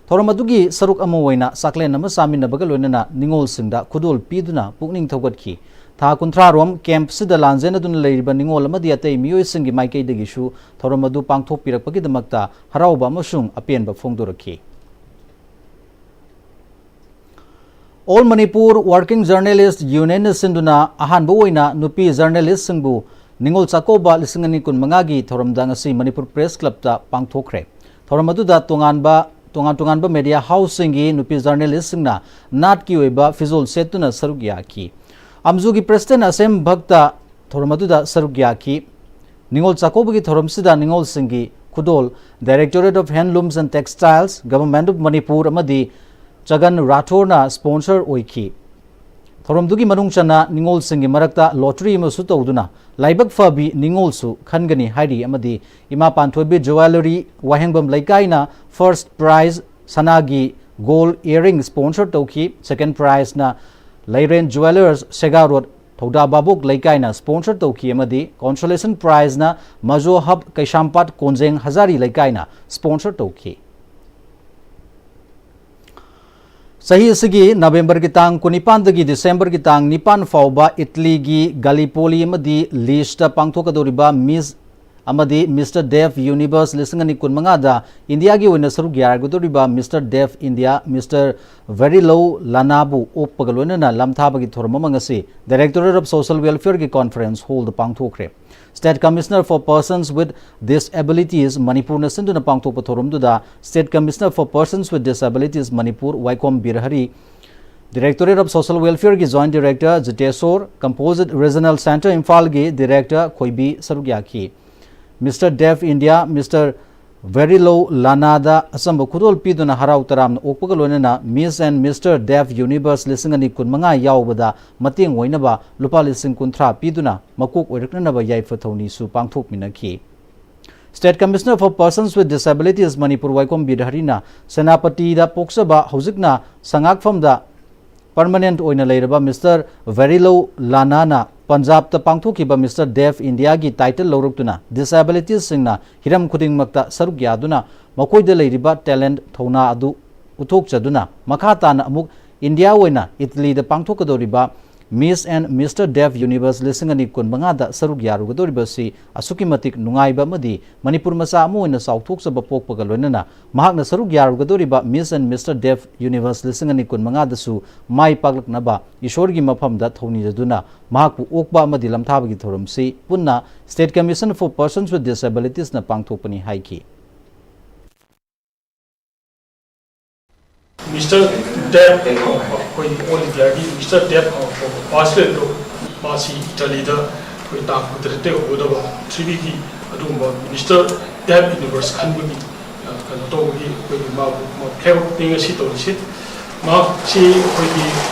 ꯊꯧꯔꯝ ꯑꯗꯨꯒꯤ ꯁꯔꯨꯛ ꯑꯃ ꯑꯣꯏꯅ ꯆꯥꯛꯂꯦꯟ ꯑꯃ ꯆꯥꯃꯤꯟꯅꯕꯒ ꯂꯣꯏꯅꯅ ꯅꯤꯉꯣꯜꯁꯤꯡꯗ ꯈꯨꯗꯣꯜ ꯄꯤꯗꯨꯅ ꯄꯨꯛꯅꯤꯡ ꯊꯧꯒꯠꯈꯤ꯫ ꯊꯥ ꯀꯨꯟꯊ꯭ꯔꯥ ꯔꯣꯝ ꯀꯦꯝꯞꯁꯤꯗ ꯂꯥꯟꯖꯦꯟꯅꯗꯨꯅ ꯂꯩꯔꯤꯕ ꯅꯤꯉꯣꯜ ꯑꯃꯗꯤ ꯑꯇꯩ ꯃꯤꯑꯣꯏꯁꯤꯡꯒꯤ ꯃꯥꯏꯀꯩꯗꯒꯤꯁꯨ ꯊꯧꯔꯝ ꯑꯗꯨ ꯄꯥꯡꯊꯣꯛꯄꯤꯔꯛꯄꯒꯤꯗꯃꯛꯇ ꯍꯔꯥꯎꯕ ꯑꯃꯁꯨꯡ ꯑꯄꯦꯟꯕ ꯐꯣꯡꯗꯣꯔꯛꯈꯤ꯫ All Manipur Working Journalist Unionꯅ ꯁꯤꯟꯗꯨꯅ ꯑꯍꯥꯟꯕ ꯑꯣꯏꯅ ꯅꯨꯄꯤ ꯖꯔꯅꯦꯂꯤꯁꯁꯤꯡꯕꯨ ꯅꯤꯉꯣꯜ ꯆꯥꯛꯀꯧꯕ ꯂꯤꯁꯤꯡ ꯑꯅꯤ ꯀꯨꯟꯃꯉꯥꯒꯤ ꯊꯧꯔꯝꯗ ꯉꯁꯤ ꯃꯅꯤꯄꯨꯔ ꯄ꯭ꯔꯦꯁ ꯀ꯭ꯂꯕꯇ ꯄꯥꯡꯊꯣꯛꯈ꯭ꯔꯦ꯫ ꯊꯧꯔꯝ ꯑꯗꯨꯗ ꯇꯣꯉꯥꯟꯕ, ꯇꯣꯉꯥꯟ ꯇꯣꯉꯥꯟꯕ ꯃꯦꯗꯤꯌꯥ ꯍꯥꯎꯁꯁꯤꯡꯒꯤ ꯅꯨꯄꯤ ꯖꯔꯅꯦꯂꯤꯁꯁꯤꯡꯅ ꯅꯥꯠꯀꯤ ꯑꯣꯏꯕ ꯐꯤꯖꯣꯜ ꯁꯦꯠꯇꯨꯅ ꯁꯔꯨꯛ ꯌꯥꯈꯤ꯫ ꯑꯝꯖꯨꯒꯤ ꯄ꯭ꯔꯦꯁꯤꯗꯦꯟ ꯑꯁꯦꯝ ꯚꯛꯇ ꯊꯧꯔꯝ ꯑꯗꯨꯗ ꯁꯔꯨꯛ ꯌꯥꯈꯤ꯫ ꯅꯤꯉꯣꯜ ꯆꯥꯛꯀꯧꯕꯒꯤ ꯊꯧꯔꯝꯁꯤꯗ ꯅꯤꯉꯣꯜꯁꯤꯡꯒꯤ ꯈꯨꯗꯣꯜ Directorate of Handlooms and Textiles, Government of Manipur ꯑꯃꯗꯤ ꯆꯒꯟ ꯔꯥꯊꯣꯔꯅ ꯁ꯭ꯄꯣꯟꯁꯔ ꯑꯣꯏꯈꯤ꯫ ꯊꯧꯔꯝꯗꯨꯒꯤ ꯃꯅꯨꯡ ꯆꯟꯅ ꯅꯤꯉꯣꯜꯁꯤꯡꯒꯤ ꯃꯔꯛꯇ ꯂꯣꯇꯔꯤ ꯑꯃꯁꯨ ꯇꯧꯗꯨꯅ ꯂꯥꯏꯕꯛ ꯐꯕꯤ ꯅꯤꯉꯣꯜꯁꯨ ꯈꯟꯒꯅꯤ ꯍꯥꯏꯔꯤ ꯑꯃꯗꯤ ꯏꯃꯥ ꯄꯥꯟꯊꯣꯏꯕꯤ ꯖꯨꯋꯦꯂꯔꯤ ꯋꯥꯍꯦꯡꯕꯝ ꯂꯩꯀꯥꯏꯅ ꯐꯥꯔꯁ ꯄ꯭ꯔꯥꯏꯖ ꯁꯅꯥꯒꯤ ꯒꯣꯜ ꯏꯌꯔꯔꯤꯡ ꯁ꯭ꯄꯣꯟꯁꯔ ꯇꯧꯈꯤ꯫ ꯁꯦꯀꯦꯟ ꯄ꯭ꯔꯥꯏꯖꯅ ꯂꯩꯔꯦꯟ ꯖꯨꯋꯦꯂꯔꯁ ꯁꯦꯒꯥ ꯔꯣꯗ ꯊꯧꯗꯥ ꯚꯥꯕꯣꯛ ꯂꯩꯀꯥꯏꯅ ꯁ꯭ꯄꯣꯟꯁꯔ ꯇꯧꯈꯤ ꯑꯃꯗꯤ ꯀꯣꯟꯁꯣꯂꯦꯁꯟ ꯄ꯭ꯔꯥꯏꯖꯅ ꯃꯖꯣ ꯍꯕ ꯀꯩꯁꯥꯝꯄꯥꯠ ꯀꯣꯟꯖꯦꯡ ꯍꯖꯥꯔꯤ ꯂꯩꯀꯥꯏꯅ ꯁ꯭ꯄꯣꯟꯁꯔ ꯇꯧꯈꯤ꯫ ꯆꯍꯤ ꯑꯁꯤꯒꯤ ꯅꯕꯦꯝꯕꯔꯒꯤ ꯇꯥꯡ ꯀꯨꯟꯅꯤꯄꯥꯟꯗꯒꯤ ꯗꯤꯁꯦꯝꯕꯔꯒꯤ ꯇꯥꯡ ꯅꯤꯄꯥꯟ ꯐꯥꯎꯕ ꯏꯇꯂꯤꯒꯤ ꯒꯥꯂꯤꯄꯣꯂꯤ ꯑꯃꯗꯤ ꯂꯤꯁꯇ ꯄꯥꯡꯊꯣꯛꯀꯗꯧꯔꯤꯕ ꯃꯤꯁ ꯑꯃꯗꯤ ꯃꯤꯁꯇꯔ ꯗꯦꯐ ꯌꯨꯅꯤꯚꯔꯁ ꯂꯤꯁꯤꯡ ꯑꯅꯤ ꯀꯨꯟꯃꯉꯥꯗ ꯏꯟꯗꯤꯌꯥꯒꯤ ꯑꯣꯏꯅ ꯁꯔꯨꯛ ꯌꯥꯔꯒꯗꯧꯔꯤꯕ ꯃꯤꯁꯇꯔ ꯗꯦꯐ ꯏꯟꯗꯤꯌꯥ, ꯃꯤꯁꯇꯔ ꯚꯦꯔꯤꯂꯧ ꯂꯥꯅꯥꯕꯨ ꯑꯣꯛꯄꯒ ꯂꯣꯏꯅꯅ ꯂꯝꯊꯥꯕꯒꯤ ꯊꯧꯔꯝ ꯑꯃ ꯉꯁꯤ Directorate of Social Welfareꯒꯤ conference hallꯗ ꯄꯥꯡꯊꯣꯛꯈ꯭ꯔꯦ꯫ State Commissioner for Persons with Disabilities ꯃꯅꯤꯄꯨꯔꯅ ꯁꯤꯟꯗꯨꯅ ꯄꯥꯡꯊꯣꯛꯄ ꯊꯧꯔꯝꯗꯨꯗ State Commissioner for Persons with Disabilities Manipur ꯋꯥꯏꯈꯣꯝ Birahari, Directorate of Social Welfare ꯒꯤ Joint Director ꯖꯤꯇꯦꯁꯣꯔ, Composite Regional Centre ꯏꯝꯐꯥꯜꯒꯤ Director ꯈꯣꯏꯕꯤ ꯁꯔꯨꯛ ꯌꯥꯈꯤ꯫ Mister Deaf India, Mister ꯚꯦꯔꯤꯂꯧ ꯂꯥꯅꯥꯗ ꯑꯆꯝꯕ ꯈꯨꯗꯣꯜ ꯄꯤꯗꯨꯅ ꯍꯔꯥꯎ ꯇꯔꯥꯝꯅ ꯑꯣꯛꯄꯒ ꯂꯣꯏꯅꯅ Miss and Mister Deaf Universe ꯂꯤꯁꯤꯡ ꯑꯅꯤ ꯀꯨꯟꯃꯉꯥ ꯌꯥꯎꯕꯗ ꯃꯇꯦꯡ ꯑꯣꯏꯅꯕ ꯂꯨꯄꯥ ꯂꯤꯁꯤꯡ ꯀꯨꯟꯊ꯭ꯔꯥ ꯄꯤꯗꯨꯅ ꯃꯀꯣꯛ ꯑꯣꯏꯔꯛꯅꯅꯕ ꯌꯥꯏꯐ ꯊꯧꯅꯤꯁꯨ ꯄꯥꯡꯊꯣꯛꯃꯤꯟꯅꯈꯤ꯫ State Commissioner for Persons with Disabilities Manipur ꯋꯥꯏꯈꯣꯝ ꯕꯤꯔꯍꯔꯤꯅ ꯁꯦꯅꯥꯄꯇꯤꯗ ꯄꯣꯛꯆꯕ, ꯍꯧꯖꯤꯛꯅ ꯁꯉꯥꯛꯐꯝꯗ permanent ꯑꯣꯏꯅ ꯂꯩꯔꯕ Mister ꯚꯦꯔꯤꯂꯧ ꯂꯥꯅꯥꯅ ꯄꯟꯖꯥꯕꯇ ꯄꯥꯡꯊꯣꯛꯈꯤꯕ Mister Deaf India ꯒꯤ title ꯂꯧꯔꯛꯇꯨꯅ disabilities ꯁꯤꯡꯅ ꯍꯤꯔꯝ ꯈꯨꯗꯤꯡꯃꯛꯇ ꯁꯔꯨꯛ ꯌꯥꯗꯨꯅ ꯃꯈꯣꯏꯗ ꯂꯩꯔꯤꯕ talent, ꯊꯧꯅꯥ ꯑꯗꯨ ꯎꯠꯊꯣꯛꯆꯗꯨꯅ ꯃꯈꯥ ꯇꯥꯅ ꯑꯃꯨꯛ ꯏꯟꯗꯤꯌꯥ ꯑꯣꯏꯅ ꯏꯇꯂꯤꯗ ꯄꯥꯡꯊꯣꯛꯀꯗꯧꯔꯤꯕ Miss and Mister Deaf Universe ꯂꯤꯁꯤꯡ ꯑꯅꯤ ꯀꯨꯟꯃꯉꯥꯗ ꯁꯔꯨꯛ ꯌꯥꯔꯨꯒꯗꯧꯔꯤꯕꯁꯤ ꯑꯁꯨꯛꯀꯤ ꯃꯇꯤꯛ ꯅꯨꯡꯉꯥꯏꯕ ꯑꯃꯗꯤ ꯃꯅꯤꯄꯨꯔ ꯃꯆꯥ ꯑꯃ ꯑꯣꯏꯅ ꯆꯥꯎꯊꯣꯛꯆꯕ ꯄꯣꯛꯄꯒ ꯂꯣꯏꯅꯅ ꯃꯍꯥꯛꯅ ꯁꯔꯨꯛ ꯌꯥꯔꯨꯒꯗꯧꯔꯤꯕ Miss and Mister Deaf Universe ꯂꯤꯁꯤꯡ ꯑꯅꯤ ꯀꯨꯟꯃꯉꯥꯗꯁꯨ ꯃꯥꯏ ꯄꯥꯛꯂꯛꯅꯕ ꯏꯁꯣꯔꯒꯤ ꯃꯐꯝꯗ ꯊꯧꯅꯤꯖꯗꯨꯅ ꯃꯍꯥꯛꯄꯨ ꯑꯣꯛꯄ ꯑꯃꯗꯤ ꯂꯝꯊꯥꯕꯒꯤ ꯊꯧꯔꯝꯁꯤ ꯄꯨꯟꯅ State Commission for Persons with Disabilities ꯅ ꯄꯥꯡꯊꯣꯛꯄꯅꯤ ꯍꯥꯏꯈꯤ꯫ Mister Deaf, ꯑꯩꯈꯣꯏ All India ꯒꯤ Mister Deaf ꯐꯥꯎꯕ ꯄꯥꯁ ꯂꯩꯕꯗꯣ, ꯃꯥꯁꯤ ꯏꯇꯥꯂꯤꯗ ꯑꯩꯈꯣꯏ ꯇꯥꯡ ꯀꯨꯟꯇꯔꯦꯠꯇ ꯍꯧꯒꯗꯕ ꯄ꯭ꯔꯤꯊꯤꯕꯤꯒꯤ ꯑꯗꯨꯒꯨꯝꯕ Mister Deaf Universe ꯈꯟꯕꯒꯤ, ꯑ, ꯀꯩꯅꯣ ꯇꯧꯕꯒꯤ ꯑꯩꯈꯣꯏꯒꯤ ꯃꯥꯕꯨ ꯐ꯭ꯂꯦꯒ ꯑꯣꯐꯅꯤ ꯉꯁꯤ ꯇꯧꯔꯤꯁꯤ꯫ ꯃꯍꯥꯛꯁꯤ ꯑꯩꯈꯣꯏꯒꯤ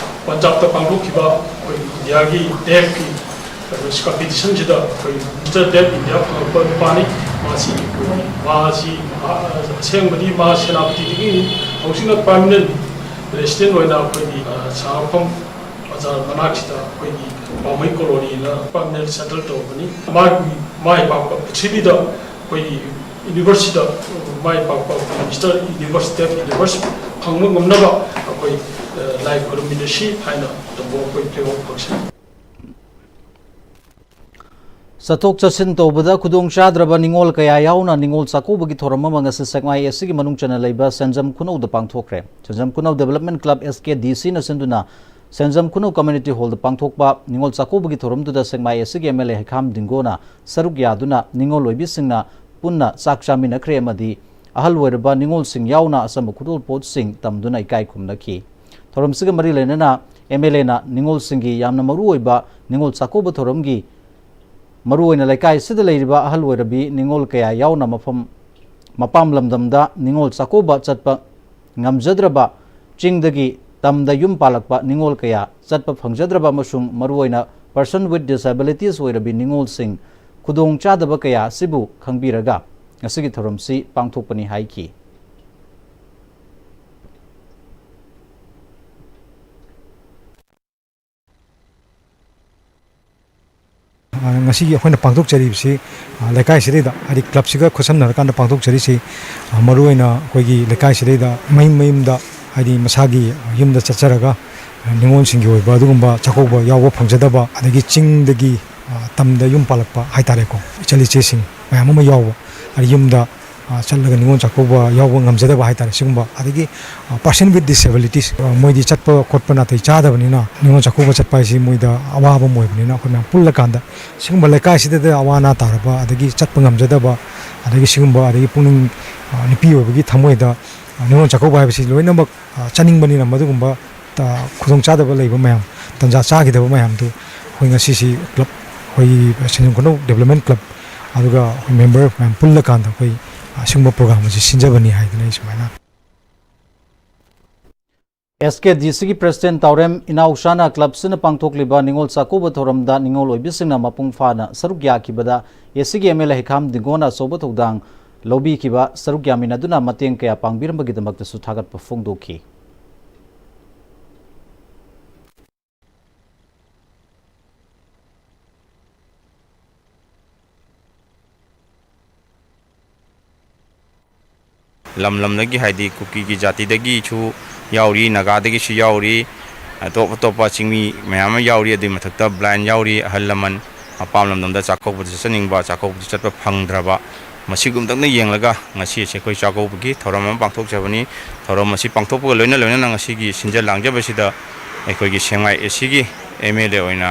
ꯄꯟꯖꯥꯕꯇ ꯄꯥꯡꯊꯣꯛꯈꯤꯕ ꯑꯩꯈꯣꯏꯒꯤ ꯏꯟꯗꯤꯌꯥꯒꯤ ꯗꯦꯐꯀꯤ ꯀꯩꯅꯣ competition ꯁꯤꯗ ꯑꯩꯈꯣꯏ Mister Deaf India ꯐꯪꯉꯛꯄ ꯅꯨꯄꯥꯅꯤ꯫ ꯃꯥꯁꯤ ꯑꯩꯈꯣꯏꯒꯤ, ꯃꯥꯁꯤ ꯃꯍꯥ-, ꯑꯁꯦꯡꯕꯗꯤ ꯃꯥ ꯁꯦꯅꯥꯄꯇꯤꯗꯒꯤꯅꯤ꯫ ꯍꯧꯖꯤꯛꯅ permanent resident ꯑꯣꯏꯅ ꯑꯩꯈꯣꯏꯒꯤ, ꯑ, ꯁꯉꯥꯛꯐꯝ ꯕꯖꯥꯔ ꯃꯅꯥꯛꯁꯤꯗ ꯑꯩꯈꯣꯏꯒꯤ ꯄꯥꯎꯃꯩ colony ꯅ permanent settle ꯇꯧꯕꯅꯤ꯫ ꯃꯥꯒꯤ ꯃꯥꯏ ꯄꯥꯛꯄ ꯄ꯭ꯔꯤꯊꯤꯕꯤꯗ ꯑꯩꯈꯣꯏꯒꯤ Universe ꯁꯤꯗ ꯃꯥꯏ ꯄꯥꯛꯄ Mister Universe, Deaf Universe ꯐꯪꯕ ꯉꯝꯅꯕ ꯑꯩꯈꯣꯏ, ꯑ, ꯂꯥꯏ ꯈꯨꯔꯨꯝꯃꯤꯟꯅꯁꯤ ꯍꯥꯏꯅ ꯇꯧꯕ ꯑꯩꯈꯣꯏ ꯐ꯭ꯂꯦꯒ ꯑꯣꯐ ꯐꯪꯁꯟ꯫ ꯆꯠꯊꯣꯛ ꯆꯠꯁꯤꯟ ꯇꯧꯕꯗ ꯈꯨꯗꯣꯡ ꯆꯥꯗ꯭ꯔꯕ ꯅꯤꯉꯣꯜ ꯀꯌꯥ ꯌꯥꯎꯅ ꯅꯤꯉꯣꯜ ꯆꯥꯛꯀꯧꯕꯒꯤ ꯊꯧꯔꯝ ꯑꯃ ꯉꯁꯤ ꯁꯦꯛꯃꯥꯏ ꯑꯦꯁ ꯁꯤꯒꯤ ꯃꯅꯨꯡ ꯆꯟꯅ ꯂꯩꯕ ꯁꯦꯟꯖꯝ ꯈꯨꯅꯧꯗ ꯄꯥꯡꯊꯣꯛꯈ꯭ꯔꯦ꯫ ꯁꯦꯟꯖꯝ ꯈꯨꯅꯧ Development Club, S K D C ꯅ ꯁꯤꯟꯗꯨꯅ ꯁꯦꯟꯖꯝ ꯈꯨꯅꯧ Community Hall ꯗ ꯄꯥꯡꯊꯣꯛꯄ ꯅꯤꯉꯣꯜ ꯆꯥꯛꯀꯧꯕꯒꯤ ꯊꯧꯔꯝꯗꯨꯗ ꯁꯦꯛꯃꯥꯏ ꯑꯦꯁ ꯁꯤꯒꯤ ꯑꯦꯝ ꯑꯦꯜ ꯑꯦ ꯍꯩꯈꯥꯝ ꯗꯤꯡꯒꯣꯅ ꯁꯔꯨꯛ ꯌꯥꯗꯨꯅ ꯅꯤꯉꯣꯜ ꯑꯣꯏꯕꯤꯁꯤꯡꯅ ꯄꯨꯟꯅ ꯆꯥꯛ ꯆꯥꯃꯤꯟꯅꯈ꯭ꯔꯦ ꯑꯃꯗꯤ ꯑꯍꯜ ꯑꯣꯏꯔꯕ ꯅꯤꯉꯣꯜꯁꯤꯡ ꯌꯥꯎꯅ ꯑꯆꯝꯕ ꯈꯨꯗꯣꯜꯄꯣꯠꯁꯤꯡ ꯇꯝꯗꯨꯅ ꯏꯀꯥꯏ ꯈꯨꯝꯅꯈꯤ꯫ ꯊꯧꯔꯝꯁꯤꯒ ꯃꯔꯤ ꯂꯩꯅꯅ ꯑꯦꯝ ꯑꯦꯜ ꯑꯦꯅ ꯅꯤꯉꯣꯜꯁꯤꯡꯒꯤ ꯌꯥꯝꯅ ꯃꯔꯨꯑꯣꯏꯕ ꯅꯤꯉꯣꯜ ꯆꯥꯛꯀꯧꯕ ꯊꯧꯔꯝꯒꯤ ꯃꯔꯨꯑꯣꯏꯅ ꯂꯩꯀꯥꯏ ꯑꯁꯤꯗ ꯂꯩꯔꯤꯕ ꯑꯍꯜ ꯑꯣꯏꯔꯕꯤ ꯅꯤꯉꯣꯜ ꯀꯌꯥ ꯌꯥꯎꯅ ꯃꯐꯝ ꯃꯄꯥꯝ ꯂꯝꯗꯝꯗ ꯅꯤꯉꯣꯜ ꯆꯥꯛꯀꯧꯕ ꯆꯠꯄ ꯉꯝꯖꯗ꯭ꯔꯕ, ꯆꯤꯡꯗꯒꯤ ꯇꯝꯗ ꯌꯨꯝ ꯄꯥꯜꯂꯛꯄ ꯅꯤꯉꯣꯜ ꯀꯌꯥ ꯆꯠꯄ ꯐꯪꯖꯗ꯭ꯔꯕ ꯑꯃꯁꯨꯡ ꯃꯔꯨꯑꯣꯏꯅ person with disabilities ꯑꯣꯏꯔꯕꯤ ꯅꯤꯉꯣꯜꯁꯤꯡ ꯈꯨꯗꯣꯡ ꯆꯥꯗꯕ ꯀꯌꯥ ꯑꯁꯤꯕꯨ ꯈꯪꯕꯤꯔꯒ ꯉꯁꯤꯒꯤ ꯊꯧꯔꯝꯁꯤ ꯄꯥꯡꯊꯣꯛꯄꯅꯤ ꯍꯥꯏꯈꯤ꯫ ꯑ, ꯉꯁꯤꯒꯤ ꯑꯩꯈꯣꯏꯅ ꯄꯥꯡꯊꯣꯛꯆꯔꯤꯕꯁꯤ, ꯑ, ꯂꯩꯀꯥꯏꯁꯤꯗꯩꯗ, ꯍꯥꯏꯗꯤ ꯀ꯭ꯂꯕꯁꯤꯒ ꯈꯨꯠꯁꯝꯅꯔꯀꯥꯟꯗ ꯄꯥꯡꯊꯣꯛꯆꯔꯤꯁꯤ, ꯑ, ꯃꯔꯨꯑꯣꯏꯅ ꯑꯩꯈꯣꯏꯒꯤ ꯂꯩꯀꯥꯏꯁꯤꯗꯩꯗ ꯃꯌꯨꯝ ꯃꯌꯨꯝꯗ, ꯍꯥꯏꯗꯤ ꯃꯁꯥꯒꯤ ꯌꯨꯝꯗ ꯆꯠꯆꯔꯒ, ꯑ, ꯅꯤꯉꯣꯜꯁꯤꯡꯒꯤ ꯑꯣꯏꯕ ꯑꯗꯨꯒꯨꯝꯕ ꯆꯥꯛꯀꯧꯕ ꯌꯥꯎꯕ ꯐꯪꯖꯗꯕ, ꯑꯗꯒꯤ ꯆꯤꯡꯗꯒꯤ, ꯑ, ꯇꯝꯗ ꯌꯨꯝ ꯄꯥꯜꯂꯛꯄ ꯍꯥꯏꯇꯥꯔꯦꯀꯣ, ꯏꯆꯜ ꯏꯆꯦꯁꯤꯡ ꯃꯌꯥꯝ ꯑꯃ ꯌꯥꯎꯕ, ꯍꯥꯏꯗꯤ ꯌꯨꯝꯗ ꯑ, ꯆꯠꯂꯒ ꯅꯤꯉꯣꯜ ꯆꯥꯛꯀꯧꯕ ꯌꯥꯎꯕ ꯉꯝꯖꯗꯕ ꯍꯥꯏꯇꯥꯔꯦ꯫ ꯁꯤꯒꯨꯝꯕ, ꯑꯗꯒꯤ, ꯑ, person with disabilities, ꯑ, ꯃꯣꯏꯗꯤ ꯆꯠꯄ ꯈꯣꯠꯄ ꯅꯥꯇꯩ ꯆꯥꯗꯕꯅꯤꯅ ꯅꯤꯉꯣꯜ ꯆꯥꯛꯀꯧꯕ ꯆꯠꯄ ꯍꯥꯏꯁꯤ ꯃꯣꯏꯗ ꯑꯋꯥꯕ ꯑꯃ ꯑꯣꯏꯕꯅꯤꯅ ꯑꯩꯈꯣꯏ ꯃꯌꯥꯝ ꯄꯨꯜꯂꯀꯥꯟꯗ ꯁꯤꯒꯨꯝꯕ ꯂꯩꯀꯥꯏꯁꯤꯗ ꯑꯋꯥ ꯑꯅꯥ ꯇꯥꯔꯕ, ꯑꯗꯒꯤ ꯆꯠꯄ ꯉꯝꯖꯗꯕ, ꯑꯗꯒꯤ ꯁꯤꯒꯨꯝꯕ, ꯑꯗꯒꯤ ꯄꯨꯛꯅꯤꯡ, ꯑ, ꯅꯨꯄꯤ ꯑꯣꯏꯕꯒꯤ ꯊꯃꯣꯏꯗ, ꯑ, ꯅꯤꯉꯣꯜ ꯆꯥꯛꯀꯧꯕ ꯍꯥꯏꯕꯁꯤ ꯂꯣꯏꯅꯃꯛ, ꯑ, ꯆꯠꯅꯤꯡꯕꯅꯤꯅ ꯃꯗꯨꯒꯨꯝꯕ, ꯑ, ꯈꯨꯗꯣꯡꯆꯥꯗꯕ ꯂꯩꯕ ꯃꯌꯥꯝ, ꯇꯟꯖꯥ ꯆꯥꯈꯤꯗꯕ ꯃꯌꯥꯝꯗꯨ ꯑꯩꯈꯣꯏ ꯉꯁꯤꯁꯤ ꯀ꯭ꯂꯕ, ꯑꯩꯈꯣꯏꯒꯤ ꯁꯦꯟꯖꯦꯜ ꯈꯨꯅꯧ ꯗꯦꯕꯂꯞꯃꯦꯟ ꯀ꯭ꯂꯕ ꯑꯗꯨꯒ ꯑꯩꯈꯣꯏ ꯃꯦꯝꯕꯔ ꯃꯌꯥꯝ ꯄꯨꯜꯂꯀꯥꯟꯗ ꯑꯩꯈꯣꯏ ꯑꯁꯤꯒꯨꯝꯕ ꯄ꯭ꯔꯣꯒ꯭ꯔꯥꯝ ꯑꯁꯤ ꯁꯤꯟꯖꯕꯅꯤ ꯍꯥꯏꯗꯅ ꯑꯩ ꯁꯨꯃꯥꯏꯅ꯫ ꯑꯦꯁ ꯀꯦ ꯗꯤ ꯁꯤꯒꯤ ꯄ꯭ꯔꯦꯁꯤꯗꯦꯟ ꯇꯥꯎꯔꯦꯝ ꯏꯅꯥꯎꯆꯥꯅ ꯀ꯭ꯂꯕꯁꯤꯅ ꯄꯥꯡꯊꯣꯛꯂꯤꯕ ꯅꯤꯉꯣꯜ ꯆꯥꯛꯀꯧꯕ ꯊꯧꯔꯝꯗ ꯅꯤꯉꯣꯜ ꯑꯣꯏꯕꯤꯁꯤꯡꯅ ꯃꯄꯨꯡ ꯐꯥꯅ ꯁꯔꯨꯛ ꯌꯥꯈꯤꯕꯗ ꯑꯦ ꯁꯤꯒꯤ ꯑꯦꯝ ꯑꯦꯜ ꯑꯦ ꯍꯩꯈꯥꯝ ꯗꯤꯡꯒꯣꯅ ꯑꯆꯧꯕ ꯊꯧꯗꯥꯡ ꯂꯧꯕꯤꯈꯤꯕ, ꯁꯔꯨꯛ ꯌꯥꯃꯤꯟꯅꯗꯨꯅ ꯃꯇꯦꯡ ꯀꯌꯥ ꯄꯥꯡꯕꯤꯔꯝꯕꯒꯤꯗꯃꯛꯇꯁꯨ ꯊꯥꯒꯠꯄ ꯐꯣꯡꯗꯣꯛꯈꯤ꯫ ꯂꯝ ꯂꯝꯗꯒꯤ, ꯍꯥꯏꯗꯤ ꯀꯨꯀꯤꯒꯤ ꯖꯥꯇꯤꯗꯒꯤꯁꯨ ꯌꯥꯎꯔꯤ, ꯅꯥꯒꯥꯗꯒꯤꯁꯨ ꯌꯥꯎꯔꯤ, ꯑꯇꯣꯞ ꯑꯇꯣꯞꯄ ꯆꯤꯡꯃꯤ ꯃꯌꯥꯝ ꯑꯃ ꯌꯥꯎꯔꯤ, ꯑꯗꯨꯒꯤ ꯃꯊꯛꯇ blind ꯌꯥꯎꯔꯤ, ꯑꯍꯜ ꯂꯃꯟ ꯃꯄꯥꯝ ꯂꯝꯗꯝꯗ ꯆꯥꯛꯀꯧꯕꯗ ꯆꯠꯆꯅꯤꯡꯕ, ꯆꯥꯛꯀꯧꯕꯗ ꯆꯠꯄ ꯐꯪꯗ꯭ꯔꯕ, ꯃꯁꯤꯒꯨꯝꯇꯪꯅ ꯌꯦꯡꯂꯒ ꯉꯁꯤ ꯑꯁꯤ ꯑꯩꯈꯣꯏ ꯆꯥꯛꯀꯧꯕꯒꯤ ꯊꯧꯔꯝ ꯑꯃ ꯄꯥꯡꯊꯣꯛꯆꯕꯅꯤ꯫ ꯊꯧꯔꯝ ꯑꯁꯤ ꯄꯥꯡꯊꯣꯛꯄꯒ ꯂꯣꯏꯅ ꯂꯣꯏꯅꯅ ꯉꯁꯤꯒꯤ ꯁꯤꯟꯖ ꯂꯥꯡꯖꯕꯁꯤꯗ ꯑꯩꯈꯣꯏꯒꯤ ꯁꯦꯡꯃꯥꯏ ꯑꯦ ꯁꯤꯒꯤ ꯑꯦꯝ ꯑꯦꯜ ꯑꯦ ꯑꯣꯏꯅ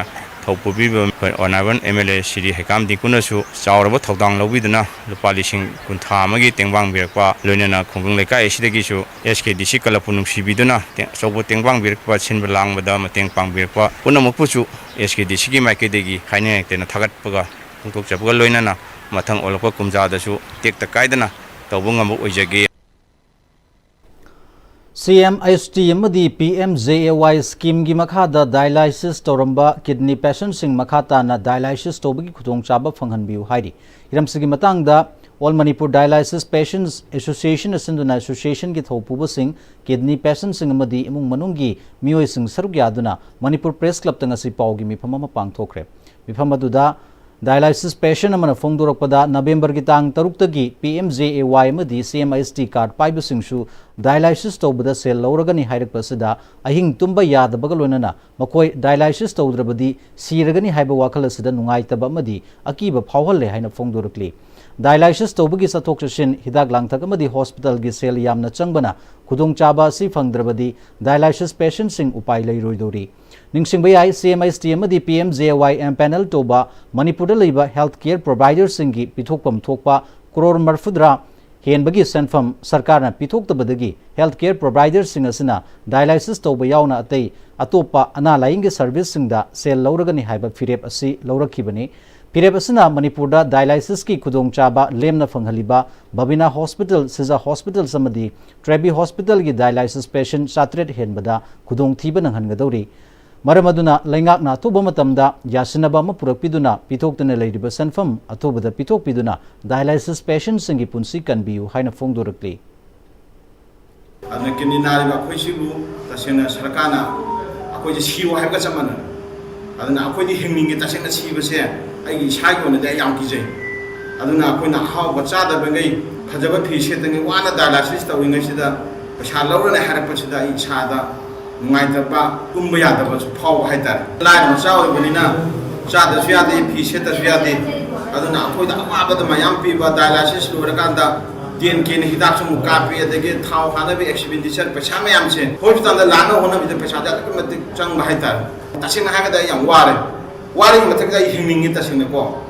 ꯊꯧ ꯄꯨꯕꯤꯕ ꯑꯩꯈꯣꯏ honourable M L A Shri Heikham ꯗꯤꯡꯀꯨꯅꯁꯨ ꯆꯥꯎꯔꯕ ꯊꯧꯗꯥꯡ ꯂꯧꯕꯤꯗꯨꯅ ꯂꯨꯄꯥ ꯂꯤꯁꯤꯡ ꯀꯨꯟꯊ꯭ꯔꯥ ꯑꯃꯒꯤ ꯇꯦꯡꯕꯥꯡ ꯄꯤꯔꯛꯄ, ꯂꯣꯏꯅꯅ ꯈꯣꯡꯖꯪ ꯂꯩꯀꯥꯏ ꯑꯁꯤꯗꯒꯤꯁꯨ ꯑꯦꯁ ꯀꯦ ꯗꯤ ꯁꯤ ꯀꯂꯕꯄꯨ ꯅꯨꯡꯁꯤꯕꯤꯗꯨꯅ ꯇꯦ-, ꯑꯆꯧꯕ ꯇꯦꯡꯕꯥꯡ ꯄꯤꯔꯛꯄ, ꯁꯤꯟꯕ ꯂꯥꯡꯕꯗ ꯃꯇꯦꯡ ꯄꯥꯡꯕꯤꯔꯛꯄ ꯄꯨꯝꯅꯃꯛꯄꯨꯁꯨ ꯑꯦꯁ ꯀꯦ ꯗꯤ ꯁꯤꯒꯤ ꯃꯥꯏꯀꯩꯗꯒꯤ ꯍꯥꯏꯅ ꯍꯦꯛꯇꯅ ꯊꯥꯒꯠꯄꯒ ꯐꯣꯡꯗꯣꯛꯆꯕꯒ ꯂꯣꯏꯅꯅ ꯃꯊꯪ ꯑꯣꯜꯂꯛꯄ ꯀꯨꯝꯖꯥꯗꯁꯨ ꯇꯦꯛꯇ ꯀꯥꯏꯗꯅ ꯇꯧꯕ ꯉꯝꯕ ꯑꯣꯏꯖꯒꯦ꯫ ꯁꯤ ꯑꯦꯝ ꯑꯩꯆ ꯇꯤ ꯑꯃꯗꯤ ꯄꯤ ꯑꯦꯝ ꯖꯦ ꯑꯦ ꯋꯥꯏ ꯁ꯭ꯀꯤꯝꯒꯤ ꯃꯈꯥꯗ ꯗꯥꯏꯂꯥꯏꯁꯤꯁ ꯇꯧꯔꯝꯕ ꯀꯤꯗꯅꯤ ꯄꯦꯁꯦꯟꯠꯁꯤꯡ ꯃꯈꯥ ꯇꯥꯅ ꯗꯥꯏꯂꯥꯏꯁꯤꯁ ꯇꯧꯕꯒꯤ ꯈꯨꯗꯣꯡꯆꯥꯕ ꯐꯪꯍꯟꯕꯤꯌꯨ ꯍꯥꯏꯔꯤ꯫ ꯍꯤꯔꯝꯁꯤꯒꯤ ꯃꯇꯥꯡꯗ ꯑꯣꯜ ꯃꯅꯤꯄꯨꯔ ꯗꯥꯏꯂꯥꯏꯁꯤꯁ ꯄꯦꯁꯦꯟꯠꯁ ꯑꯦꯁꯣꯁꯤꯌꯦꯁꯟꯅ ꯁꯤꯟꯗꯨꯅ ꯑꯦꯁꯣꯁꯤꯌꯦꯁꯟꯒꯤ ꯊꯧꯄꯨꯕꯁꯤꯡ, ꯀꯤꯗꯅꯤ ꯄꯦꯁꯦꯟꯠꯁꯤꯡ ꯑꯃꯗꯤ ꯏꯃꯨꯡ ꯃꯅꯨꯡꯒꯤ ꯃꯤꯑꯣꯏꯁꯤꯡ ꯁꯔꯨꯛ ꯌꯥꯗꯨꯅ ꯃꯅꯤꯄꯨꯔ ꯄ꯭ꯔꯦꯁ ꯀ꯭ꯂꯕꯇ ꯉꯁꯤ ꯄꯥꯎꯒꯤ ꯃꯤꯐꯝ ꯑꯃ ꯄꯥꯡꯊꯣꯛꯈ꯭ꯔꯦ꯫ ꯃꯤꯐꯝ ꯑꯗꯨꯗ ꯗꯥꯏꯂꯥꯏꯁꯤꯁ ꯄꯦꯁꯦꯟꯠ ꯑꯃꯅ ꯐꯣꯡꯗꯣꯔꯛꯄꯗ, ꯅꯕꯦꯝꯕꯔꯒꯤ ꯇꯥꯡ ꯇꯔꯨꯛꯇꯒꯤ ꯄꯤ ꯑꯦꯝ ꯖꯦ ꯑꯦ ꯋꯥꯏ ꯑꯃꯗꯤ C M H T card ꯄꯥꯏꯕꯁꯤꯡꯁꯨ ꯗꯥꯏꯂꯥꯏꯁꯤꯁ ꯇꯧꯕꯗ ꯁꯦꯜ ꯂꯧꯔꯒꯅꯤ ꯍꯥꯏꯔꯛꯄ ꯑꯁꯤꯗ, ꯑꯍꯤꯡ ꯇꯨꯝꯕ ꯌꯥꯗꯕꯒ ꯂꯣꯏꯅꯅ ꯃꯈꯣꯏ ꯗꯥꯏꯂꯥꯏꯁꯤꯁ ꯇꯧꯗ꯭ꯔꯕꯗꯤ ꯁꯤꯔꯒꯅꯤ ꯍꯥꯏꯕ ꯋꯥꯈꯜ ꯑꯁꯤꯗ ꯅꯨꯡꯉꯥꯏꯇꯕ ꯑꯃꯗꯤ ꯑꯀꯤꯕ ꯐꯥꯎꯍꯜꯂꯦ ꯍꯥꯏꯅ ꯐꯣꯡꯗꯣꯔꯛꯂꯤ꯫ ꯗꯥꯏꯂꯥꯏꯁꯤꯁ ꯇꯧꯕꯒꯤ ꯆꯠꯊꯣꯛ ꯆꯠꯁꯤꯟ, ꯍꯤꯗꯥꯛ ꯂꯥꯡꯊꯛ ꯑꯃꯗꯤ ꯍꯣꯁꯄꯤꯇꯥꯜꯒꯤ ꯁꯦꯜ ꯌꯥꯝꯅ ꯆꯪꯕꯅ ꯈꯨꯗꯣꯡꯆꯥꯕ ꯑꯁꯤ ꯐꯪꯗ꯭ꯔꯕꯗꯤ ꯗꯥꯏꯂꯥꯏꯁꯤꯁ ꯄꯦꯁꯦꯟꯠꯁꯤꯡ ꯎꯄꯥꯏ ꯂꯩꯔꯣꯏꯗꯧꯔꯤ꯫ ꯅꯤꯡꯁꯤꯡꯕ ꯌꯥꯏ, ꯁꯤ ꯑꯦꯝ ꯑꯩꯆ ꯇꯤ ꯑꯃꯗꯤ ꯄꯤ ꯑꯦꯝ ꯖꯦ ꯑꯦ ꯋꯥꯏ ꯑꯦꯝꯄꯦꯅꯦꯜ ꯇꯧꯕ ꯃꯅꯤꯄꯨꯔꯗ ꯂꯩꯕ ꯍꯦꯜꯊ ꯀꯦꯌꯔ ꯄ꯭ꯔꯣꯚꯥꯏꯗꯔꯁꯤꯡꯒꯤ ꯄꯤꯊꯣꯛꯐꯝ ꯊꯣꯛꯄ ꯀ꯭ꯔꯣꯔ ꯃꯔꯤꯐꯨꯇꯔꯥ ꯍꯦꯟꯕꯒꯤ ꯁꯦꯟꯐꯝ ꯁꯔꯀꯥꯔꯅ ꯄꯤꯊꯣꯛꯇꯕꯗꯒꯤ ꯍꯦꯜꯊ ꯀꯦꯌꯔ ꯄ꯭ꯔꯣꯚꯥꯏꯗꯔꯁꯤꯡ ꯑꯁꯤꯅ ꯗꯥꯏꯂꯥꯏꯁꯤꯁ ꯇꯧꯕ ꯌꯥꯎꯅ ꯑꯇꯩ ꯑꯇꯣꯞꯄ ꯑꯅꯥ ꯂꯥꯏꯌꯦꯡꯒꯤ ꯁꯔꯚꯤꯁꯁꯤꯡꯗ ꯁꯦꯜ ꯂꯧꯔꯒꯅꯤ ꯍꯥꯏꯕ ꯐꯤꯔꯦꯞ ꯑꯁꯤ ꯂꯧꯔꯛꯈꯤꯕꯅꯤ꯫ ꯐꯤꯔꯦꯞ ꯑꯁꯤꯅ ꯃꯅꯤꯄꯨꯔꯗ ꯗꯥꯏꯂꯥꯏꯁꯤꯁꯀꯤ ꯈꯨꯗꯣꯡꯆꯥꯕ ꯂꯦꯝꯅ ꯐꯪꯍꯜꯂꯤꯕ ꯕꯕꯤꯅꯥ ꯍꯣꯁꯄꯤꯇꯥꯜ, ꯁꯤꯖꯥ ꯍꯣꯁꯄꯤꯇꯥꯜꯁ ꯑꯃꯗꯤ ꯇ꯭ꯔꯦꯕꯤ ꯍꯣꯁꯄꯤꯇꯥꯜꯒꯤ ꯗꯥꯏꯂꯥꯏꯁꯤꯁ ꯄꯦꯁꯦꯟꯠ ꯆꯥꯇꯔꯦꯠ ꯍꯦꯟꯕꯗ ꯈꯨꯗꯣꯡꯊꯤꯕ ꯅꯪꯍꯟꯒꯗꯧꯔꯤ꯫ ꯃꯔꯝ ꯑꯗꯨꯅ ꯂꯩꯉꯥꯛꯅ ꯑꯊꯨꯕ ꯃꯇꯝꯗ ꯌꯥꯁꯤꯟꯅꯕ ꯑꯃ ꯄꯨꯔꯛꯄꯤꯗꯨꯅ ꯄꯤꯊꯣꯛꯇꯨꯅ ꯂꯩꯔꯤꯕ ꯁꯦꯟꯐꯝ ꯑꯊꯨꯕꯗ ꯄꯤꯊꯣꯛꯄꯤꯗꯨꯅ ꯗꯥꯏꯂꯥꯏꯁꯤꯁ ꯄꯦꯁꯦꯟꯠꯁꯤꯡꯒꯤ ꯄꯨꯟꯁꯤ ꯀꯟꯕꯤꯌꯨ ꯍꯥꯏꯅ ꯐꯣꯡꯗꯣꯔꯛꯂꯤ꯫ ꯑꯗꯨꯅ ꯀꯤꯗꯅꯤ ꯅꯥꯔꯤꯕ ꯑꯩꯈꯣꯏꯁꯤꯕꯨ ꯇꯁꯦꯡꯅ ꯁꯔꯀꯥꯔꯅ ꯑꯩꯈꯣꯏꯁꯦ ꯁꯤꯌꯨ ꯍꯥꯏꯕꯒ ꯆꯞ ꯃꯥꯟꯅꯔꯦ꯫ ꯑꯗꯨꯅ ꯑꯩꯈꯣꯏꯗꯤ ꯍꯤꯡꯅꯤꯡꯉꯦ, ꯇꯁꯦꯡꯅ ꯁꯤꯕꯁꯦ ꯑꯩꯒꯤ ꯏꯁꯥꯒꯤ ꯑꯣꯏꯅꯗꯤ ꯑꯩ ꯌꯥꯝ ꯀꯤꯖꯩ꯫ ꯑꯗꯨꯅ ꯑꯩꯈꯣꯏꯅ ꯑꯍꯥꯎꯕ ꯆꯥꯗꯕꯉꯩ, ꯐꯖꯕ ꯐꯤ ꯁꯦꯠꯇꯉꯩ ꯋꯥꯅ ꯗꯥꯏꯂꯥꯏꯁꯤꯁ ꯇꯧꯔꯤꯉꯩꯁꯤꯗ ꯄꯩꯁꯥ ꯂꯧꯔꯅꯤ ꯍꯥꯏꯔꯛꯄꯁꯤꯗ ꯑꯩ ꯏꯁꯥꯗ ꯅꯨꯡꯉꯥꯏꯇꯕ, ꯇꯨꯝꯕ ꯌꯥꯗꯕꯁꯨ ꯐꯥꯎꯕ ꯍꯥꯏꯇꯥꯔꯦ꯫ ꯂꯥꯏꯔ ꯃꯆꯥ ꯑꯣꯏꯕꯅꯤꯅ ꯆꯥꯗꯁꯨ ꯌꯥꯗꯦ, ꯐꯤ ꯁꯦꯠꯇꯁꯨ ꯌꯥꯗꯦ꯫ ꯑꯗꯨꯅ ꯑꯩꯈꯣꯏꯗ ꯑꯋꯥꯕꯗ ꯃꯌꯥꯝ ꯄꯤꯕ, ꯗꯥꯏꯂꯥꯏꯁꯤꯁ ꯂꯣꯏꯔꯀꯥꯟꯗ ꯇꯦꯟ ꯀꯦꯅ ꯍꯤꯗꯥꯛꯁꯨ ꯑꯃꯨꯛ ꯀꯥꯞꯄꯤ, ꯑꯗꯒꯤ ꯊꯥꯎ ꯍꯥꯟꯅꯕ ꯑꯦꯛꯁꯄꯦꯟꯗꯤꯆꯔ ꯄꯩꯁꯥ ꯃꯌꯥꯝꯁꯦ ꯍꯣꯁꯄꯤꯇꯥꯜꯗ ꯂꯥꯛꯅꯕ ꯍꯣꯠꯅꯕꯗ ꯄꯩꯁꯥꯁꯦ ꯑꯗꯨꯛꯀꯤ ꯃꯇꯤꯛ ꯆꯪꯕ ꯍꯥꯏꯇꯥꯔꯦ꯫ ꯇꯁꯦꯡꯅ ꯍꯥꯏꯔꯒꯗꯤ ꯑꯩ ꯌꯥꯝ ꯋꯥꯔꯦ꯫ ꯋꯥꯔꯤꯒꯤ ꯃꯊꯛꯇ ꯑꯩ ꯍꯤꯡꯅꯤꯡꯉꯤ ꯇꯁꯦꯡꯅꯀꯣ꯫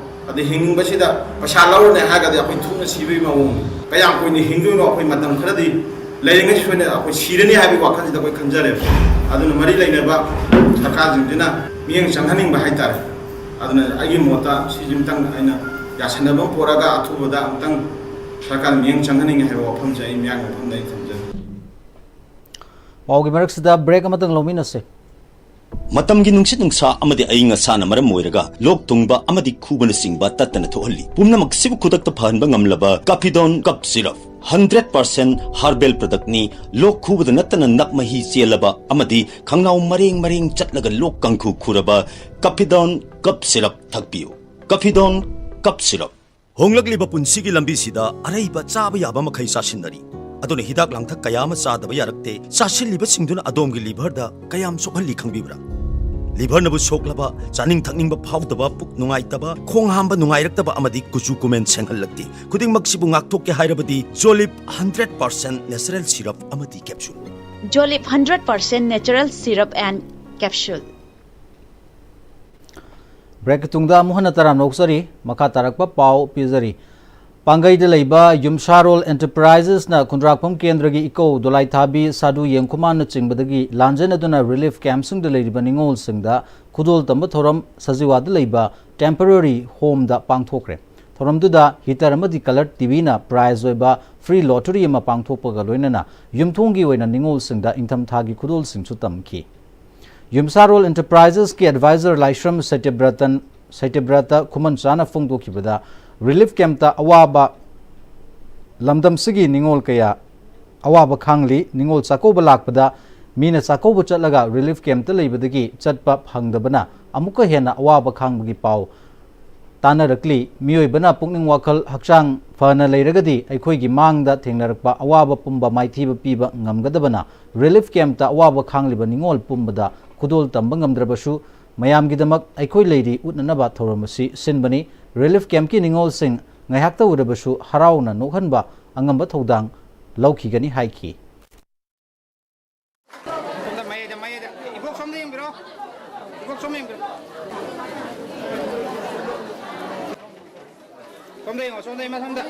ꯑꯗꯩ ꯍꯤꯡꯅꯤꯡꯕꯁꯤꯗ ꯄꯩꯁꯥ ꯂꯧꯔꯅꯤ ꯍꯥꯏꯔꯒꯗꯤ ꯑꯩꯈꯣꯏ ꯊꯨꯅ ꯁꯤꯕꯒꯤ ꯃꯑꯣꯡꯅꯤ꯫ ꯀꯌꯥꯝ ꯀꯨꯏꯅ ꯍꯤꯡꯗꯣꯏꯅꯣ? ꯑꯩꯈꯣꯏ ꯃꯇꯝ ꯈꯔꯗꯤ ꯂꯩꯔꯤꯉꯩ ꯁꯣꯏꯅ ꯑꯩꯈꯣꯏ ꯁꯤꯔꯅꯤ ꯍꯥꯏꯕꯒꯤ ꯋꯥꯈꯜꯁꯤꯗ ꯑꯩꯈꯣꯏ ꯈꯟꯖꯔꯦꯕ꯫ ꯑꯗꯨꯅ ꯃꯔꯤ ꯂꯩꯅꯕ ꯁꯔꯀꯥꯔꯁꯤꯡꯁꯤꯅ ꯃꯤꯠꯌꯦꯡ ꯆꯪꯍꯟꯅꯤꯡꯕ ꯍꯥꯏꯇꯥꯔꯦ꯫ ꯑꯗꯨꯅ ꯑꯩꯒꯤ ꯃꯣꯠꯇ ꯁꯤꯁꯤꯃꯇꯪ ꯑꯩꯅ ꯌꯥꯁꯟꯅꯕ ꯑꯃ ꯄꯨꯔꯛꯑꯒ ꯑꯊꯨꯕꯗ ꯑꯃꯨꯛꯇꯪ ꯁꯔꯀꯥꯔꯅ ꯃꯤꯠꯌꯦꯡ ꯆꯪꯍꯟꯅꯤꯡꯉꯤ ꯍꯥꯏꯕ ꯋꯥꯐꯝꯁꯦ ꯑꯩ ꯃꯤꯌꯥꯝꯒꯤ ꯃꯐꯝꯗ ꯑꯩ ꯊꯝꯖꯒꯦ꯫ ꯄꯥꯎꯒꯤ ꯃꯔꯛꯁꯤꯗ ꯕ꯭ꯔꯦꯛ ꯑꯃꯇꯪ ꯂꯧꯃꯤꯟꯅꯁꯦ꯫ ꯃꯇꯝꯒꯤ ꯅꯨꯡꯁꯤꯠ ꯅꯨꯡꯁꯥ ꯑꯃꯗꯤ ꯑꯏꯪ ꯑꯁꯥꯅ ꯃꯔꯝ ꯑꯣꯏꯔꯒ ꯂꯣꯛ ꯊꯨꯡꯕ ꯑꯃꯗꯤ ꯈꯨꯕꯅꯆꯤꯡꯕ ꯇꯠꯇꯅ ꯊꯣꯛꯍꯜꯂꯤ꯫ ꯄꯨꯝꯅꯃꯛꯁꯤꯕꯨ ꯈꯨꯗꯛꯇ ꯐꯍꯟꯕ ꯉꯝꯂꯕ ꯀꯥꯐꯤꯗꯣꯟ ꯀꯞ ꯁꯤꯔꯞ, ꯍꯟꯗ꯭ꯔꯦꯠ ꯄꯥꯔꯁꯦꯟ ꯍꯥꯔꯕꯦꯜ ꯄ꯭ꯔꯗꯛꯅꯤ꯫ ꯂꯣꯛ ꯈꯨꯕꯗ ꯅꯠꯇꯅ ꯅꯞ ꯃꯍꯤ ꯆꯦꯜꯂꯕ ꯑꯃꯗꯤ ꯈꯪꯅꯥꯎ ꯃꯔꯦꯡ ꯃꯔꯦꯡ ꯆꯠꯂꯒ ꯂꯣꯛ ꯀꯥꯡꯈꯨ ꯈꯨꯔꯕ ꯀꯥꯐꯤꯗꯣꯟ ꯀꯞ ꯁꯤꯔꯞ ꯊꯛꯄꯤꯌꯨ꯫ ꯀꯥꯐꯤꯗꯣꯟ ꯀꯞ ꯁꯤꯔꯞ꯫ ꯍꯣꯡꯂꯛꯂꯤꯕ ꯄꯨꯟꯁꯤꯒꯤ ꯂꯝꯕꯤꯁꯤꯗ ꯑꯔꯩꯕ ꯆꯥꯕ ꯌꯥꯕ ꯃꯈꯩ ꯆꯥꯁꯤꯟꯅꯔꯤ꯫ ꯑꯗꯨꯅ ꯍꯤꯗꯥꯛ ꯂꯥꯡꯊꯛ ꯀꯌꯥ ꯑꯃ ꯆꯥꯗꯕ ꯌꯥꯔꯛꯇꯦ꯫ ꯆꯥꯁꯤꯜꯂꯤꯕꯁꯤꯡꯗꯨꯅ ꯑꯗꯣꯝꯒꯤ ꯂꯤꯚꯔꯗ ꯀꯌꯥꯝ ꯁꯣꯛꯍꯜꯂꯤ ꯈꯪꯕꯤꯕ꯭ꯔꯥ? ꯂꯤꯚꯔꯅꯕꯨ ꯁꯣꯛꯂꯕ, ꯆꯥꯅꯤꯡ ꯊꯛꯅꯤꯡꯕ ꯐꯥꯎꯗꯕ, ꯄꯨꯛ ꯅꯨꯡꯉꯥꯏꯇꯕ, ꯈꯣꯡ ꯍꯥꯝꯕ ꯅꯨꯡꯉꯥꯏꯔꯛꯇꯕ ꯑꯃꯗꯤ ꯀꯨꯆꯨ ꯀꯨꯃꯦꯟ ꯁꯦꯡꯍꯜꯂꯛꯇꯦ꯫ ꯈꯨꯗꯤꯡꯃꯛꯁꯤꯕꯨ ꯉꯥꯛꯊꯣꯛꯀꯦ ꯍꯥꯏꯔꯕꯗꯤ ꯖꯣꯂꯤꯞ ꯍꯟꯗ꯭ꯔꯦꯠ ꯄꯥꯔꯁꯦꯟ ꯅꯦꯆꯔꯦꯜ ꯁꯤꯔꯞ ꯑꯃꯗꯤ capsule. Jolip hundred percent natural syrup and capsule. ꯕ꯭ꯔꯦꯛꯀꯤ ꯇꯨꯡꯗ ꯑꯃꯨꯛ ꯍꯟꯅ ꯇꯔꯥꯝꯅ ꯑꯣꯛꯆꯔꯤ꯫ ꯃꯈꯥ ꯇꯥꯔꯛꯄ ꯄꯥꯎ ꯄꯤꯖꯔꯤ꯫ ꯄꯥꯡꯒꯩꯗ ꯂꯩꯕ ꯌꯨꯝꯁꯥꯔꯣꯜ ꯑꯦꯟꯇꯔꯄ꯭ꯔꯥꯏꯖꯦꯁꯅ ꯈꯨꯟꯗ꯭ꯔꯥꯛꯐꯝ ꯀꯦꯟꯗ꯭ꯔꯒꯤ ꯏꯀꯧ ꯗꯣꯂꯥꯏꯊꯥꯕꯤ ꯁꯥꯗꯨ ꯌꯦꯡꯈꯨꯃꯥꯟꯅꯆꯤꯡꯕꯗꯒꯤ ꯂꯥꯟꯖꯦꯟꯅꯗꯨꯅ ꯔꯤꯂꯤꯐ ꯀꯦꯝꯞꯁꯤꯡꯗ ꯂꯩꯔꯤꯕ ꯅꯤꯉꯣꯜꯁꯤꯡꯗ ꯈꯨꯗꯣꯜ ꯇꯝꯕ ꯊꯧꯔꯝ ꯁꯖꯤꯋꯥꯗ ꯂꯩꯕ ꯇꯦꯝꯄꯔꯔꯤ ꯍꯣꯝꯗ ꯄꯥꯡꯊꯣꯛꯈ꯭ꯔꯦ꯫ ꯊꯧꯔꯝꯗꯨꯗ ꯍꯤꯇꯔ ꯑꯃꯗꯤ ꯀꯂꯔ ꯇꯤꯚꯤꯅ ꯄ꯭ꯔꯥꯏꯖ ꯑꯣꯏꯕ ꯐ꯭ꯔꯤ ꯂꯣꯇꯔꯤ ꯑꯃ ꯄꯥꯡꯊꯣꯛꯄꯒ ꯂꯣꯏꯅꯅ ꯌꯨꯝꯊꯣꯡꯒꯤ ꯑꯣꯏꯅ ꯅꯤꯉꯣꯜꯁꯤꯡꯗ ꯏꯪꯊꯝꯊꯥꯒꯤ ꯈꯨꯗꯣꯜꯁꯤꯡꯁꯨ ꯇꯝꯈꯤ꯫ ꯌꯨꯝꯁꯥꯔꯣꯜ ꯑꯦꯟꯇꯔꯄ꯭ꯔꯥꯏꯖꯦꯁꯀꯤ ꯑꯦꯗꯚꯥꯏꯖꯔ ꯂꯥꯏꯁ꯭ꯔꯝ ꯁꯇ꯭ꯌꯕ꯭ꯔꯇꯟ, ꯁꯇ꯭ꯌꯕ꯭ꯔꯇ ꯈꯨꯃꯟꯆꯥꯅ ꯐꯣꯡꯗꯣꯛꯈꯤꯕꯗ, ꯔꯤꯂꯤꯐ ꯀꯦꯝꯞꯇ ꯑꯋꯥꯕ ꯂꯝꯗꯝꯁꯤꯒꯤ ꯅꯤꯉꯣꯜ ꯀꯌꯥ ꯑꯋꯥꯕ ꯈꯥꯡꯂꯤ꯫ ꯅꯤꯉꯣꯜ ꯆꯥꯛꯀꯧꯕ ꯂꯥꯛꯄꯗ ꯃꯤꯅ ꯆꯥꯛꯀꯧꯕ ꯆꯠꯂꯒ ꯔꯤꯂꯤꯐ ꯀꯦꯝꯞꯇ ꯂꯩꯕꯗꯒꯤ ꯆꯠꯄ ꯐꯪꯗꯕꯅ ꯑꯃꯨꯛꯀ ꯍꯦꯟꯅ ꯑꯋꯥꯕ ꯈꯥꯡꯕꯒꯤ ꯄꯥꯎ ꯇꯥꯅꯔꯛꯂꯤ꯫ ꯃꯤꯑꯣꯏꯕꯅ ꯄꯨꯛꯅꯤꯡ ꯋꯥꯈꯜ ꯍꯛꯆꯥꯡ ꯐꯅ ꯂꯩꯔꯒꯗꯤ ꯑꯩꯈꯣꯏꯒꯤ ꯃꯥꯡꯗ ꯊꯦꯡꯅꯔꯛꯄ ꯑꯋꯥꯕ ꯄꯨꯝꯕ ꯃꯥꯏꯊꯤꯕ ꯄꯤꯕ ꯉꯝꯒꯗꯕꯅ ꯔꯤꯂꯤꯐ ꯀꯦꯝꯞꯇ ꯑꯋꯥꯕ ꯈꯥꯡꯂꯤꯕ ꯅꯤꯉꯣꯜ ꯄꯨꯝꯕꯗ ꯈꯨꯗꯣꯜ ꯇꯝꯕ ꯉꯝꯗ꯭ꯔꯕꯁꯨ ꯃꯌꯥꯝꯒꯤꯗꯃꯛ ꯑꯩꯈꯣꯏ ꯂꯩꯔꯤ ꯎꯠꯅꯅꯕ ꯊꯧꯔꯝ ꯑꯁꯤ ꯁꯤꯟꯕꯅꯤ꯫ ꯔꯤꯂꯤꯐ ꯀꯦꯝꯞꯀꯤ ꯅꯤꯉꯣꯜꯁꯤꯡ ꯉꯥꯏꯍꯥꯛꯇ ꯑꯣꯏꯔꯕꯁꯨ ꯍꯔꯥꯎꯅ ꯅꯣꯛꯍꯟꯕ ꯑꯉꯝꯕ ꯊꯧꯗꯥꯡ ꯂꯧꯈꯤꯒꯅꯤ ꯍꯥꯏꯈꯤ꯫ ꯁꯣꯝꯗ ꯃꯌꯥꯏꯗ, ꯃꯌꯥꯏꯗ꯫ ꯏꯕꯣꯛ ꯁꯣꯝꯗ ꯌꯦꯡꯕꯤꯔꯣ꯫ ꯁꯣꯝꯗ ꯌꯦꯡꯉꯣ, ꯁꯣꯝꯗ ꯃꯊꯪꯗ꯫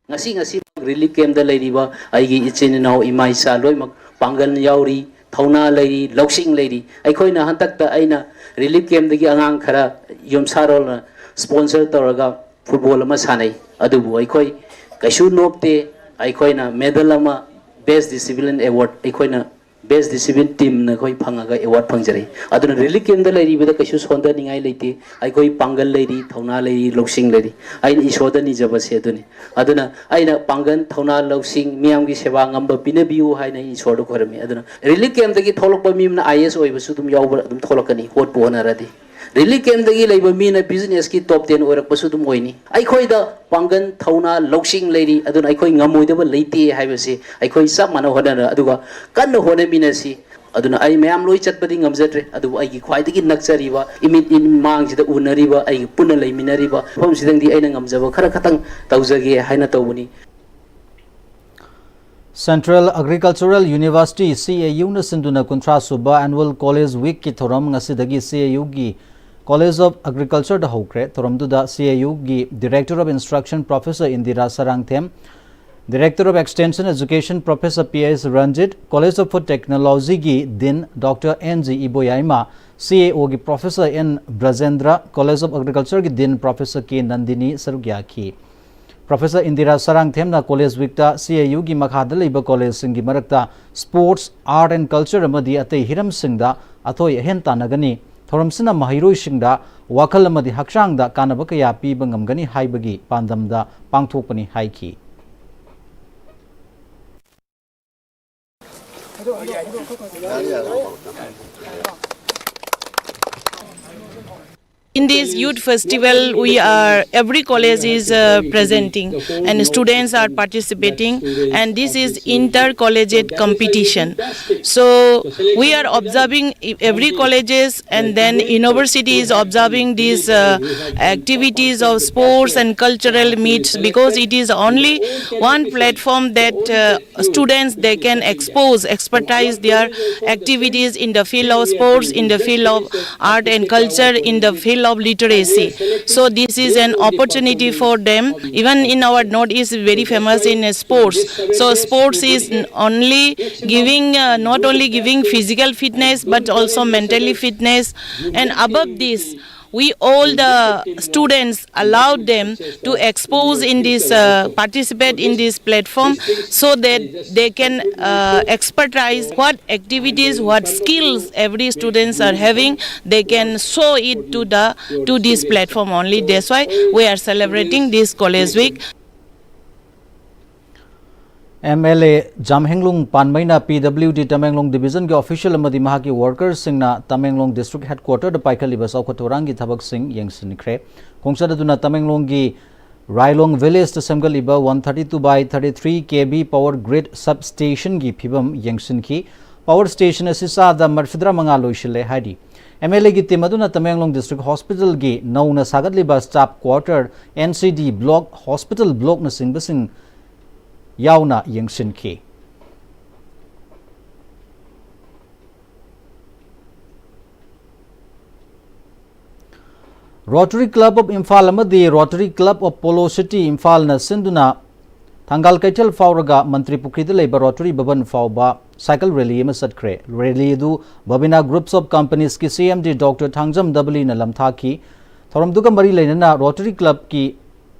ꯉꯁꯤ, ꯉꯁꯤ ꯔꯤꯂꯤꯐ ꯀꯦꯝꯞꯇ ꯂꯩꯔꯤꯕ ꯑꯩꯒꯤ ꯏꯆꯤꯟ ꯏꯅꯥꯎ, ꯏꯃꯥ ꯏꯆꯥ ꯂꯣꯏꯅꯃꯛ, ꯄꯥꯡꯒꯜ ꯌꯥꯎꯔꯤ, ꯊꯧꯅꯥ ꯂꯩꯔꯤ, ꯂꯧꯁꯤꯡ ꯂꯩꯔꯤ꯫ ꯑꯩꯈꯣꯏꯅ ꯍꯟꯗꯛꯇ, ꯑꯩꯅ ꯔꯤꯂꯤꯐ ꯀꯦꯝꯞꯇꯒꯤ ꯑꯉꯥꯡ ꯈꯔ ꯌꯨꯝꯁꯥꯔꯣꯜꯅ ꯏꯁꯄꯣꯟꯁꯔ ꯇꯧꯔꯒ ꯐꯨꯠꯕꯣꯜ ꯑꯃ ꯁꯥꯟꯅꯩ꯫ ꯑꯗꯨꯕꯨ ꯑꯩꯈꯣꯏ ꯀꯩꯁꯨ ꯅꯣꯞꯇꯦ꯫ ꯑꯩꯈꯣꯏꯅ ꯃꯦꯗꯜ ꯑꯃ, ꯕꯦꯁ ꯗꯤꯁꯤꯄ꯭ꯂꯤꯟ ꯑꯦꯋꯥꯔꯗ, ꯑꯩꯈꯣꯏꯅ ꯕꯦꯁ ꯗꯤꯁꯤꯄ꯭ꯂꯤꯟ ꯇꯤꯝꯅ ꯑꯩꯈꯣꯏ ꯐꯪꯉꯒ ꯑꯦꯋꯥꯔꯗ ꯐꯪꯖꯔꯤ꯫ ꯑꯗꯨꯅ ꯔꯤꯂꯤꯐ ꯀꯦꯝꯞꯇ ꯂꯩꯔꯤꯕꯗ ꯀꯩꯁꯨ ꯁꯣꯟꯊꯅꯤꯡꯉꯥꯏ ꯂꯩꯇꯦ꯫ ꯑꯩꯈꯣꯏ ꯄꯥꯡꯒꯜ ꯂꯩꯔꯤ, ꯊꯧꯅꯥ ꯂꯩꯔꯤ, ꯂꯧꯁꯤꯡ ꯂꯩꯔꯤ꯫ ꯑꯩꯅ ꯏꯁꯣꯔꯗ ꯅꯤꯖꯕꯁꯦ ꯑꯗꯨꯅꯤ꯫ ꯑꯗꯨꯅ ꯑꯩꯅ ꯄꯥꯡꯒꯜ, ꯊꯧꯅꯥ, ꯂꯧꯁꯤꯡ, ꯃꯤꯌꯥꯝꯒꯤ ꯁꯦꯕꯥ ꯉꯝꯕ ꯄꯤꯅꯕꯤꯌꯨ ꯍꯥꯏꯅ ꯑꯩ ꯏꯁꯣꯔꯗ ꯈꯣꯏꯔꯝꯃꯤ꯫ ꯑꯗꯨꯅ ꯔꯤꯂꯤꯐ ꯀꯦꯝꯞꯇꯒꯤ ꯊꯣꯛꯂꯛꯄ ꯃꯤ ꯑꯃꯅ ꯑꯥꯏ ꯑꯦ ꯑꯦꯁ ꯑꯣꯏꯕꯁꯨ ꯑꯗꯨꯝ ꯌꯥꯎꯕ, ꯑꯗꯨꯝ ꯊꯣꯛꯂꯛꯀꯅꯤ, ꯍꯣꯠꯄꯨ ꯍꯣꯠꯅꯔꯗꯤ꯫ ꯔꯤꯂꯤꯐ ꯀꯦꯝꯞꯇꯒꯤ ꯂꯩꯕ ꯃꯤꯅ ꯕꯤꯖꯤꯅꯦꯁꯀꯤ ꯇꯣꯞ ꯇꯦꯟ ꯑꯣꯏꯔꯛꯄꯁꯨ ꯑꯗꯨꯝ ꯑꯣꯏꯅꯤ꯫ ꯑꯩꯈꯣꯏꯗ ꯄꯥꯡꯒꯜ, ꯊꯧꯅꯥ, ꯂꯧꯁꯤꯡ ꯂꯩꯔꯤ, ꯑꯗꯨꯅ ꯑꯩꯈꯣꯏ ꯉꯝꯃꯣꯏꯗꯕ ꯂꯩꯇꯦ ꯍꯥꯏꯕꯁꯤ ꯑꯩꯈꯣꯏ ꯆꯞ ꯃꯥꯟꯅ ꯍꯣꯠꯅꯔ, ꯑꯗꯨꯒ ꯀꯟꯅ ꯍꯣꯠꯅꯃꯤꯟꯅꯁꯤ꯫ ꯑꯗꯨꯅ ꯑꯩ ꯃꯌꯥꯝ ꯂꯣꯏ ꯆꯠꯄꯗꯤ ꯉꯝꯖꯗ꯭ꯔꯦ, ꯑꯗꯨꯕꯨ ꯑꯩꯒꯤ ꯈ꯭ꯋꯥꯏꯗꯒꯤ ꯅꯛꯆꯔꯤꯕ, ꯏꯃꯤꯠ ꯃꯥꯡꯁꯤꯗ ꯎꯅꯔꯤꯕ, ꯑꯩꯒ ꯄꯨꯟꯅ ꯂꯩꯃꯤꯟꯅꯔꯤꯕ ꯃꯐꯝꯁꯤꯗꯪꯗꯤ ꯑꯩꯅ ꯉꯝꯖꯕ ꯈꯔ ꯈꯇꯪ ꯇꯧꯖꯒꯦ ꯍꯥꯏꯅ ꯇꯧꯕꯅꯤ꯫ Central Agricultural University, C A U ꯅ ꯁꯤꯟꯗꯨꯅ ꯀꯨꯟꯊ꯭ꯔꯥ ꯁꯨꯕ Annual College Week ꯀꯤ ꯊꯧꯔꯝ ꯉꯁꯤꯗꯒꯤ C A U ꯒꯤ College of Agriculture ꯗ ꯍꯧꯈ꯭ꯔꯦ꯫ ꯊꯧꯔꯝꯗꯨꯗ C A U ꯒꯤ Director of Instruction Professor Indira Sarangthem, Director of Extension Education Professor P S Ranjit, College of Food Technology ꯒꯤ Dean Doctor N G Iboyaima, C A O ꯒꯤ Professor N Brajendra, College of Agriculture ꯒꯤ Dean Professor K Nandini ꯁꯔꯨꯛ ꯌꯥꯈꯤ꯫ Professor Indira Sarangthemꯅ College Week ꯇ C A U ꯒꯤ ꯃꯈꯥꯗ ꯂꯩꯕ ꯀꯣꯂꯦꯖꯁꯤꯡꯒꯤ ꯃꯔꯛꯇ Sports, Art and Culture ꯑꯃꯗꯤ ꯑꯇꯩ ꯍꯤꯔꯝꯁꯤꯡꯗ ꯑꯊꯣꯏ ꯑꯍꯦꯟ ꯇꯥꯟꯅꯒꯅꯤ꯫ ꯊꯧꯔꯝꯁꯤꯅ ꯃꯍꯩꯔꯣꯏꯁꯤꯡꯗ ꯋꯥꯈꯜ ꯑꯃꯗꯤ ꯍꯛꯆꯥꯡꯗ ꯀꯥꯟꯅꯕ ꯀꯌꯥ ꯄꯤꯕ ꯉꯝꯒꯅꯤ ꯍꯥꯏꯕꯒꯤ ꯄꯥꯟꯗꯝꯗ ꯄꯥꯡꯊꯣꯛꯄꯅꯤ ꯍꯥꯏꯈꯤ꯫ In this youth festival, we are, every college is uh, presenting and students are participating, and this is inter-collegiate competition. So we are observing every colleges, and then university is observing these uh, activities of sports and cultural meets, because it is only one platform that uh, students, they can expose, expertise their activities in the field of sports, in the field of art and culture, in the field of literacy. So this is an opportunity for them. Even in our Northeast, very famous in sports. So sports is only giving, uh, not only giving physical fitness, but also mentally fitness. And above this, we all the students allowed them to expose in this, uh, participate in this platform, so that they can uh, expertise what activities, what skills every students are having. They can show it to the, to this platform only. That's why we are celebrating this College Week. MLA Jamhenglung Panmei ꯅ PWD Tamenglong Division ꯒꯤ official ꯑꯃꯗꯤ ꯃꯍꯥꯛꯀꯤ workers ꯁꯤꯡꯅ Tamenglong District Headquarter ꯗ ꯄꯥꯏꯈꯠꯂꯤꯕ ꯆꯥꯎꯈꯠ ꯊꯧꯔꯥꯡꯒꯤ ꯊꯕꯛꯁꯤꯡ ꯌꯦꯡꯁꯤꯟꯈ꯭ꯔꯦ꯫ ꯈꯣꯡꯆꯠ ꯑꯗꯨꯅ ꯇꯃꯦꯡꯂꯣꯡꯒꯤ ꯔꯥꯏꯂꯣꯡ village ꯇ ꯁꯦꯝꯒꯠꯂꯤꯕ one thirty two by thirty three KV power grid substation ꯒꯤ ꯐꯤꯕꯝ ꯌꯦꯡꯁꯤꯟꯈꯤ꯫ Power station ꯑꯁꯤ ꯆꯥꯗ ꯃꯔꯐꯨꯇꯔꯥ ꯃꯉꯥ ꯂꯣꯏꯁꯤꯜꯂꯦ ꯍꯥꯏꯔꯤ꯫ MLA ꯒꯤ team ꯑꯗꯨꯅ ꯇꯃꯦꯡꯂꯣꯡ District Hospital ꯒꯤ ꯅꯧꯅ ꯁꯥꯒꯠꯂꯤꯕ staff quarter, NCD block, hospital block ꯅꯆꯤꯡꯕꯁꯤꯡ ꯌꯥꯎꯅ ꯌꯦꯡꯁꯤꯟꯈꯤ꯫ Rotary Club of Imphal ꯑꯃꯗꯤ Rotary Club of Polo City Imphal ꯅ ꯁꯤꯟꯗꯨꯅ ꯊꯪꯒꯥꯜ ꯀꯩꯊꯦꯜ ꯐꯥꯎꯔꯒ ꯃꯟꯇ꯭ꯔꯤ ꯄꯨꯈ꯭ꯔꯤꯗ ꯂꯩꯕ Rotary ꯚꯕꯟ ꯐꯥꯎꯕ cycle rally ꯑꯃ ꯆꯠꯈ꯭ꯔꯦ꯫ Rally ꯑꯗꯨ Babina Groups of Companies ꯀꯤ CMD Doctor ꯊꯥꯡꯖꯝ ꯗꯕꯂꯤꯅ ꯂꯝꯊꯥꯈꯤ꯫ ꯊꯧꯔꯝꯗꯨꯒ ꯃꯔꯤ ꯂꯩꯅꯅ Rotary Club ꯀꯤ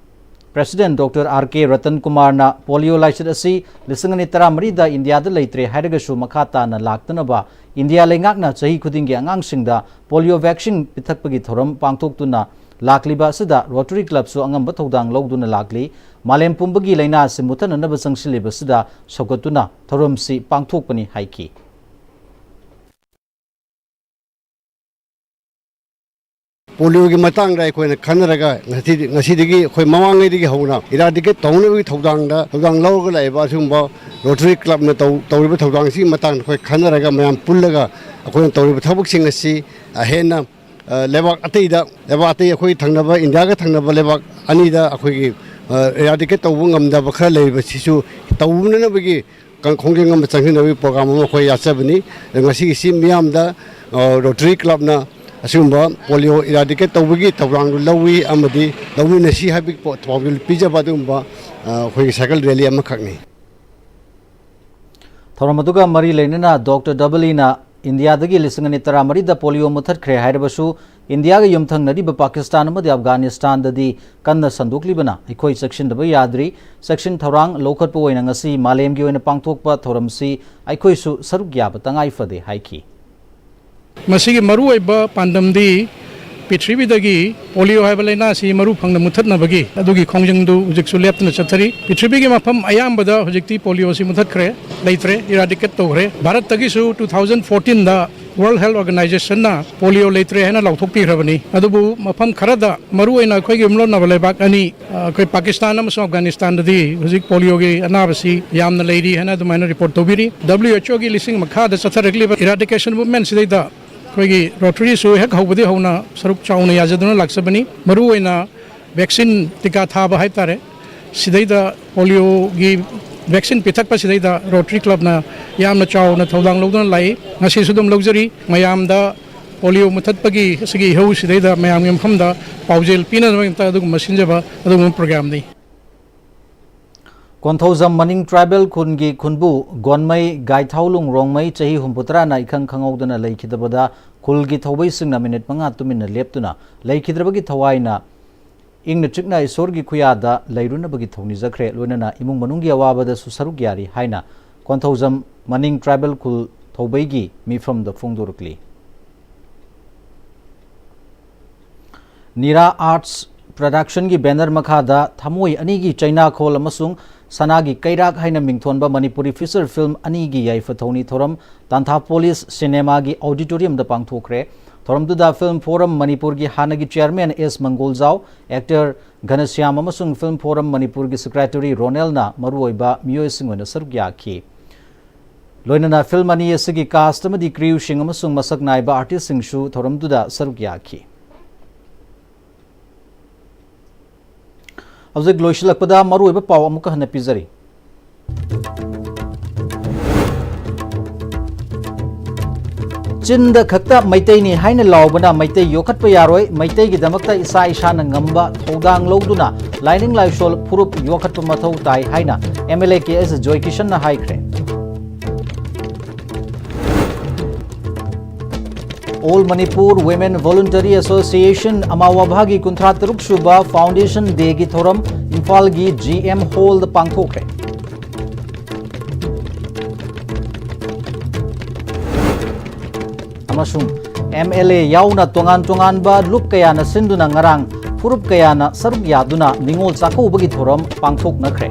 President Doctor R K Ratan ꯀꯨꯃꯥꯔꯅ polio ꯂꯥꯏꯆꯠ ꯑꯁꯤ ꯂꯤꯁꯤꯡ ꯑꯅꯤ ꯇꯔꯥꯃꯔꯤꯗ ꯏꯟꯗꯤꯌꯥꯗ ꯂꯩꯇ꯭ꯔꯦ ꯍꯥꯏꯔꯒꯁꯨ ꯃꯈꯥ ꯇꯥꯅ ꯂꯥꯛꯇꯅꯕ ꯏꯟꯗꯤꯌꯥ ꯂꯩꯉꯥꯛꯅ ꯆꯍꯤ ꯈꯨꯗꯤꯡꯒꯤ ꯑꯉꯥꯡꯁꯤꯡꯗ polio vaccine ꯄꯤꯊꯛꯄꯒꯤ ꯊꯧꯔꯝ ꯄꯥꯡꯊꯣꯛꯇꯨꯅ ꯂꯥꯛꯂꯤꯕ ꯑꯁꯤꯗ Rotary Club ꯁꯨ ꯑꯉꯝꯕ ꯊꯧꯗꯥꯡ ꯂꯧꯗꯨꯅ ꯂꯥꯛꯂꯤ꯫ ꯃꯥꯂꯦꯝ ꯄꯨꯝꯕꯒꯤ ꯂꯥꯏꯅꯥ ꯑꯁꯤ ꯃꯨꯠꯊꯅꯅꯕ ꯆꯪꯁꯤꯜꯂꯤꯕꯁꯤꯗ ꯁꯧꯒꯠꯇꯨꯅ ꯊꯧꯔꯝꯁꯤ ꯄꯥꯡꯊꯣꯛꯄꯅꯤ ꯍꯥꯏꯈꯤ꯫ ꯄꯣꯂꯤꯑꯣꯒꯤ ꯃꯇꯥꯡꯗ ꯑꯩꯈꯣꯏꯅ ꯈꯟꯅꯔꯒ ꯉꯁꯤꯗꯤ, ꯉꯁꯤꯗꯒꯤ ꯑꯩꯈꯣꯏ ꯃꯃꯥꯡꯉꯩꯗꯒꯤ ꯍꯧꯅ ꯏꯔꯥꯗꯤꯀꯦꯠ ꯇꯧꯅꯕꯒꯤ ꯊꯧꯗꯥꯡꯗ ꯊꯧꯗꯥꯡ ꯂꯧꯔꯒ ꯂꯥꯛꯏꯕ ꯑꯁꯤꯒꯨꯝꯕ ꯔꯣꯇꯔꯤ ꯀ꯭ꯂꯕꯅ ꯇꯧ-, ꯇꯧꯔꯤꯕ ꯊꯧꯗꯥꯡꯁꯤꯒꯤ ꯃꯇꯥꯡꯗ ꯑꯩꯈꯣꯏ ꯈꯟꯅꯔꯒ ꯃꯌꯥꯝ ꯄꯨꯜꯂꯒ ꯑꯩꯈꯣꯏꯅ ꯇꯧꯔꯤꯕ ꯊꯕꯛꯁꯤꯡ ꯑꯁꯤ, ꯑ, ꯍꯦꯟꯅ, ꯑ, ꯂꯩꯕꯥꯛ ꯑꯇꯩꯗ, ꯂꯩꯕꯥꯛ ꯑꯇꯩ ꯑꯩꯈꯣꯏ ꯊꯪꯅꯕ, ꯏꯟꯗꯤꯌꯥꯒ ꯊꯪꯅꯕ ꯂꯩꯕꯥꯛ ꯑꯅꯤꯗ ꯑꯩꯈꯣꯏꯒꯤ, ꯑ, ꯏꯔꯥꯗꯤꯀꯦꯠ ꯇꯧꯕ ꯉꯝꯗꯕ ꯈꯔ ꯂꯩꯔꯤꯕꯁꯤꯁꯨ ꯇꯧꯅꯅꯕꯒꯤ ꯀ-, ꯈꯣꯡꯖꯪ ꯑꯃ ꯆꯪꯁꯤꯟꯅꯕꯒꯤ ꯄ꯭ꯔꯣꯒ꯭ꯔꯥꯝ ꯑꯃ ꯑꯩꯈꯣꯏ ꯌꯥꯠꯆꯕꯅꯤ꯫ ꯑꯗ ꯉꯁꯤꯒꯤꯁꯤ ꯃꯤꯌꯥꯝꯗ, ꯑ, ꯔꯣꯇꯔꯤ ꯀ꯭ꯂꯕꯅ ꯑꯁꯤꯒꯨꯝꯕ ꯄꯣꯂꯤꯑꯣ ꯏꯔꯥꯗꯤꯀꯦꯠ ꯇꯧꯕꯒꯤ ꯊꯧꯗꯥꯡꯗꯨ ꯂꯧꯏ ꯑꯃꯗꯤ ꯂꯧꯃꯤꯟꯅꯁꯤ ꯍꯥꯏꯕꯒꯤ ꯄꯣ-, ꯄꯥꯎꯖꯦꯜ ꯄꯤꯖꯕ ꯑꯗꯨꯒꯨꯝꯕ, ꯑ, ꯑꯩꯈꯣꯏꯒꯤ ꯁꯥꯏꯀꯜ ꯔꯦꯂꯤ ꯑꯃꯈꯛꯅꯤ꯫ ꯊꯧꯔꯝ ꯑꯗꯨꯒ ꯃꯔꯤ ꯂꯩꯅꯅ ꯗꯣꯛꯇꯔ ꯗꯕꯂꯤꯅ ꯏꯟꯗꯤꯌꯥꯗꯒꯤ ꯂꯤꯁꯤꯡ ꯑꯅꯤ ꯇꯔꯥꯃꯔꯤꯗ ꯄꯣꯂꯤꯑꯣ ꯃꯨꯠꯊꯠꯈ꯭ꯔꯦ ꯍꯥꯏꯔꯕꯁꯨ, ꯏꯟꯗꯤꯌꯥꯒ ꯌꯨꯝꯊꯪꯅꯔꯤꯕ ꯄꯥꯀꯤꯁꯇꯥꯟ ꯑꯃꯗꯤ ꯑꯐꯒꯥꯅꯤꯁꯇꯥꯟꯗꯗꯤ ꯀꯟꯅ ꯁꯟꯗꯣꯛꯂꯤꯕꯅ ꯑꯩꯈꯣꯏ ꯆꯦꯛꯁꯤꯟꯗꯕ ꯌꯥꯗ꯭ꯔꯤ꯫ ꯆꯦꯛꯁꯤꯟ ꯊꯧꯔꯥꯡ ꯂꯧꯈꯠꯄ ꯑꯣꯏꯅ ꯉꯁꯤ ꯃꯥꯂꯦꯝꯒꯤ ꯑꯣꯏꯅ ꯄꯥꯡꯊꯣꯛꯄ ꯊꯧꯔꯝꯁꯤ ꯑꯩꯈꯣꯏꯁꯨ ꯁꯔꯨꯛ ꯌꯥꯕ ꯇꯉꯥꯏ ꯐꯗꯦ ꯍꯥꯏꯈꯤ꯫ ꯃꯁꯤꯒꯤ ꯃꯔꯨꯑꯣꯏꯕ ꯄꯥꯟꯗꯝꯗꯤ ꯄ꯭ꯔꯤꯊꯤꯕꯤꯗꯒꯤ ꯄꯣꯂꯤꯑꯣ ꯍꯥꯏꯕ ꯂꯥꯏꯅꯥꯁꯤ ꯃꯔꯨ ꯐꯪꯅ ꯃꯨꯠꯊꯠꯅꯕꯒꯤ ꯑꯗꯨꯒꯤ ꯈꯣꯡꯖꯪꯗꯨ ꯍꯧꯖꯤꯛꯁꯨ ꯂꯦꯞꯇꯅ ꯆꯠꯊꯔꯤ꯫ ꯄ꯭ꯔꯤꯊꯤꯕꯤꯒꯤ ꯃꯐꯝ ꯑꯌꯥꯝꯕꯗ ꯍꯧꯖꯤꯛꯇꯤ ꯄꯣꯂꯤꯑꯣꯁꯤ ꯃꯨꯠꯊꯠꯈ꯭ꯔꯦ, ꯂꯩꯇ꯭ꯔꯦ, ꯏꯔꯥꯗꯤꯀꯦꯠ ꯇꯧꯈ꯭ꯔꯦ꯫ ꯚꯥꯔꯠꯇꯒꯤꯁꯨ two thousand fourteenꯗ World Health Organizationꯅ ꯄꯣꯂꯤꯑꯣ ꯂꯩꯇ꯭ꯔꯦ ꯍꯥꯏꯅ ꯂꯥꯎꯊꯣꯛꯄꯤꯈ꯭ꯔꯕꯅꯤ꯫ ꯑꯗꯨꯕꯨ ꯃꯐꯝ ꯈꯔꯗ, ꯃꯔꯨꯑꯣꯏꯅ ꯑꯩꯈꯣꯏꯒꯤ ꯌꯨꯝꯂꯣꯟꯅꯕ ꯂꯩꯕꯥꯛ ꯑꯅꯤ, ꯑ, ꯑꯩꯈꯣꯏ ꯄꯥꯀꯤꯁꯇꯥꯟ ꯑꯃꯁꯨꯡ ꯑꯐꯒꯥꯅꯤꯁꯇꯥꯟꯗꯗꯤ ꯍꯧꯖꯤꯛ ꯄꯣꯂꯤꯑꯣꯒꯤ ꯑꯅꯥꯕꯁꯤ ꯌꯥꯝꯅ ꯂꯩꯔꯤ ꯍꯥꯏꯅ ꯑꯗꯨꯃꯥꯏꯅ ꯔꯤꯄꯣꯔꯠ ꯇꯧꯕꯤꯔꯤ꯫ W H Oꯒꯤ ꯂꯤꯁꯤꯡ ꯃꯈꯥꯗ ꯆꯠꯊꯔꯛꯂꯤꯕ ꯏꯔꯥꯗꯤꯀꯦꯁꯟ ꯃꯨꯚꯃꯦꯟꯁꯤꯗꯩꯗ ꯑꯩꯈꯣꯏꯒꯤ ꯔꯣꯇꯔꯤꯁꯨ ꯍꯦꯛ ꯍꯧꯕꯗꯤ ꯍꯧꯅ ꯁꯔꯨꯛ ꯆꯥꯎꯅ ꯌꯥꯖꯗꯨꯅ ꯂꯥꯛꯆꯕꯅꯤ꯫ ꯃꯔꯨꯑꯣꯏꯅ ꯚꯦꯛꯁꯤꯟ ꯇꯤꯀꯥ ꯊꯥꯕ ꯍꯥꯏꯕ ꯇꯥꯔꯦ, ꯁꯤꯗꯩꯗ ꯄꯣꯂꯤꯑꯣꯒꯤ ꯚꯦꯛꯁꯤꯟ ꯄꯤꯊꯛꯄꯁꯤꯗꯩꯗ ꯔꯣꯇꯔꯤ ꯀ꯭ꯂꯕꯅ ꯌꯥꯝꯅ ꯆꯥꯎꯅ ꯊꯧꯗꯥꯡ ꯂꯧꯗꯨꯅ ꯂꯥꯛꯏ꯫ ꯉꯁꯤꯁꯨ ꯑꯗꯨꯝ ꯂꯧꯖꯔꯤ꯫ ꯃꯌꯥꯝꯗ ꯄꯣꯂꯤꯑꯣ ꯃꯨꯊꯠꯄꯒꯤ ꯑꯁꯤꯒꯤ ꯏꯍꯧꯁꯤꯗꯩꯗ ꯃꯌꯥꯝꯒꯤ ꯃꯐꯝꯗ ꯄꯥꯎꯖꯦꯜ ꯄꯤꯅꯅꯕꯒꯤꯗꯃꯛꯇ ꯑꯗꯨꯒꯨꯝꯕ ꯁꯤꯟꯖꯕ ꯑꯗꯨꯒꯨꯝꯕ ꯄ꯭ꯔꯣꯒ꯭ꯔꯥꯝꯅꯤ꯫ ꯀꯣꯟꯊꯧꯖꯝ ꯃꯅꯤꯡ ꯇ꯭ꯔꯥꯏꯕꯦꯜ ꯈꯨꯟꯒꯤ ꯈꯨꯟꯕꯨ ꯒꯣꯟꯃꯩ ꯒꯥꯏꯊꯥꯎꯂꯨꯡ ꯔꯣꯡꯃꯩ, ꯆꯍꯤ ꯍꯨꯝꯐꯨꯇꯔꯥꯅ ꯏꯈꯪ ꯈꯪꯍꯧꯗꯅ ꯂꯩꯈꯤꯗꯕꯗ ꯈꯨꯜꯒꯤ ꯊꯧꯕꯩꯁꯤꯡꯅ ꯃꯤꯅꯤꯠ ꯃꯉꯥ ꯇꯨꯃꯤꯟꯅ ꯂꯦꯞꯇꯨꯅ ꯂꯩꯈꯤꯗ꯭ꯔꯕꯒꯤ ꯊꯋꯥꯏꯅ ꯏꯪꯅ ꯆꯤꯛꯅ ꯏꯁꯣꯔꯒꯤ ꯈꯨꯌꯥꯗ ꯂꯩꯔꯨꯅꯕꯒꯤ ꯊꯧꯅꯤꯖꯈ꯭ꯔꯦ꯫ ꯂꯣꯏꯅꯅ ꯏꯃꯨꯡ ꯃꯅꯨꯡꯒꯤ ꯑꯋꯥꯕꯗꯁꯨ ꯁꯔꯨꯛ ꯌꯥꯔꯤ ꯍꯥꯏꯅ ꯀꯣꯟꯊꯧꯖꯝ ꯃꯅꯤꯡ ꯇ꯭ꯔꯥꯏꯕꯦꯜ ꯈꯨꯜ ꯊꯧꯕꯩꯒꯤ ꯃꯤꯐꯝꯗ ꯐꯣꯡꯗꯣꯔꯛꯂꯤ꯫ ꯅꯤꯔꯥ ꯑꯥꯔꯠꯁ ꯄ꯭ꯔꯗꯛꯁꯟꯒꯤ ꯕꯦꯅꯔ ꯃꯈꯥꯗ ꯊꯃꯣꯏ ꯑꯅꯤꯒꯤ ꯆꯩꯅꯥꯈꯣꯜ ꯑꯃꯁꯨꯡ ꯁꯅꯥꯒꯤ ꯀꯩꯔꯥꯛ ꯍꯥꯏꯅ ꯃꯤꯡꯊꯣꯟꯕ ꯃꯅꯤꯄꯨꯔꯤ ꯐꯤꯆꯔ ꯐꯤꯜꯝ ꯑꯅꯤꯒꯤ ꯌꯥꯏꯐ ꯊꯧꯅꯤ ꯊꯧꯔꯝ ꯇꯥꯟꯊꯥꯄꯣꯂꯤꯁ ꯁꯤꯅꯦꯃꯥꯒꯤ ꯑꯣꯗꯤꯇꯣꯔꯤꯌꯝꯗ ꯄꯥꯡꯊꯣꯛꯈ꯭ꯔꯦ꯫ ꯊꯧꯔꯝꯗꯨꯗ Film Forum ꯃꯅꯤꯄꯨꯔꯒꯤ ꯍꯥꯟꯅꯒꯤ chairman S ꯃꯪꯒꯣꯜꯖꯥꯎ, actor ꯘꯅꯁ꯭ꯌꯥꯝ ꯑꯃꯁꯨꯡ Film Forum ꯃꯅꯤꯄꯨꯔꯒꯤ secretary ꯔꯣꯅꯦꯜꯅ ꯃꯔꯨꯑꯣꯏꯕ ꯃꯤꯑꯣꯏꯁꯤꯡ ꯑꯣꯏꯅ ꯁꯔꯨꯛ ꯌꯥꯈꯤ꯫ ꯂꯣꯏꯅꯅ film ꯑꯅꯤ ꯑꯁꯤꯒꯤ cast ꯑꯃꯗꯤ crewꯁꯤꯡ ꯑꯃꯁꯨꯡ ꯃꯁꯛ ꯅꯥꯏꯕ artistꯁꯤꯡꯁꯨ ꯊꯧꯔꯝꯗꯨꯗ ꯁꯔꯨꯛ ꯌꯥꯈꯤ꯫ ꯍꯧꯖꯤꯛ ꯂꯣꯏꯁꯤꯜꯂꯛꯄꯗ ꯃꯔꯨꯑꯣꯏꯕ ꯄꯥꯎ ꯑꯃꯨꯛꯀ ꯍꯟꯅ ꯄꯤꯖꯔꯤ꯫ ꯆꯤꯟꯗ ꯈꯛꯇ ꯃꯩꯇꯩꯅꯤ ꯍꯥꯏꯅ ꯂꯥꯎꯕꯅ ꯃꯩꯇꯩ ꯌꯣꯛꯈꯠꯄ ꯌꯥꯔꯣꯏ, ꯃꯩꯇꯩꯒꯤꯗꯃꯛꯇ ꯏꯁꯥ ꯏꯁꯥꯅ ꯉꯝꯕ ꯊꯧꯗꯥꯡ ꯂꯧꯗꯨꯅ ꯂꯥꯏꯅꯤꯡ ꯂꯥꯏꯁꯣꯜ ꯐꯨꯔꯨꯞ ꯌꯣꯛꯈꯠꯄ ꯃꯊꯧ ꯇꯥꯏ ꯍꯥꯏꯅ MLA ꯀꯦ ꯑꯦꯁ ꯖꯣꯏꯀꯤꯁꯟꯅ ꯍꯥꯏꯈ꯭ꯔꯦ꯫ All Manipur Women Voluntary Association, ꯑꯃꯥꯋꯥꯚꯥꯒꯤ ꯀꯨꯟꯊ꯭ꯔꯥ ꯇꯔꯨꯛ ꯁꯨꯕ Foundation Dayꯒꯤ ꯊꯧꯔꯝ ꯏꯝꯐꯥꯜꯒꯤ G M Hallꯗ ꯄꯥꯡꯊꯣꯛꯈ꯭ꯔꯦ꯫ ꯑꯃꯁꯨꯡ MLA ꯌꯥꯎꯅ ꯇꯣꯉꯥꯟ ꯇꯣꯉꯥꯟꯕ ꯂꯨꯞ ꯀꯌꯥꯅ ꯁꯤꯟꯗꯨꯅ ꯉꯔꯥꯡ ꯐꯨꯔꯨꯞ ꯀꯌꯥꯅ ꯁꯔꯨꯛ ꯌꯥꯗꯨꯅ ꯅꯤꯉꯣꯜ ꯆꯥꯛꯀꯧꯕꯒꯤ ꯊꯧꯔꯝ ꯄꯥꯡꯊꯣꯛꯅꯈ꯭ꯔꯦ꯫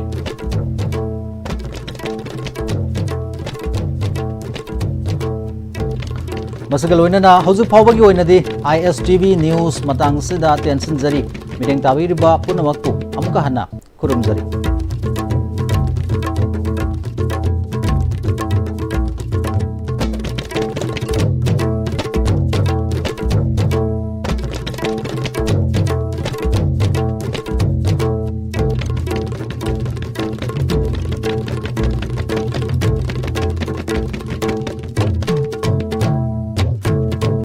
ꯃꯁꯤꯒ ꯂꯣꯏꯅꯅ ꯍꯧꯖꯤꯛ ꯐꯥꯎꯕꯒꯤ ꯑꯣꯏꯅꯗꯤ I S T V News ꯃꯇꯥꯡꯁꯤꯗ ꯇꯦꯟꯁꯤꯟꯖꯔꯤ꯫ ꯃꯤꯠꯌꯦꯡ ꯇꯥꯕꯤꯔꯤꯕ ꯄꯨꯝꯅꯃꯛꯄꯨ ꯑꯃꯨꯛꯀ ꯍꯟꯅ ꯈꯨꯔꯨꯝꯖꯔꯤ꯫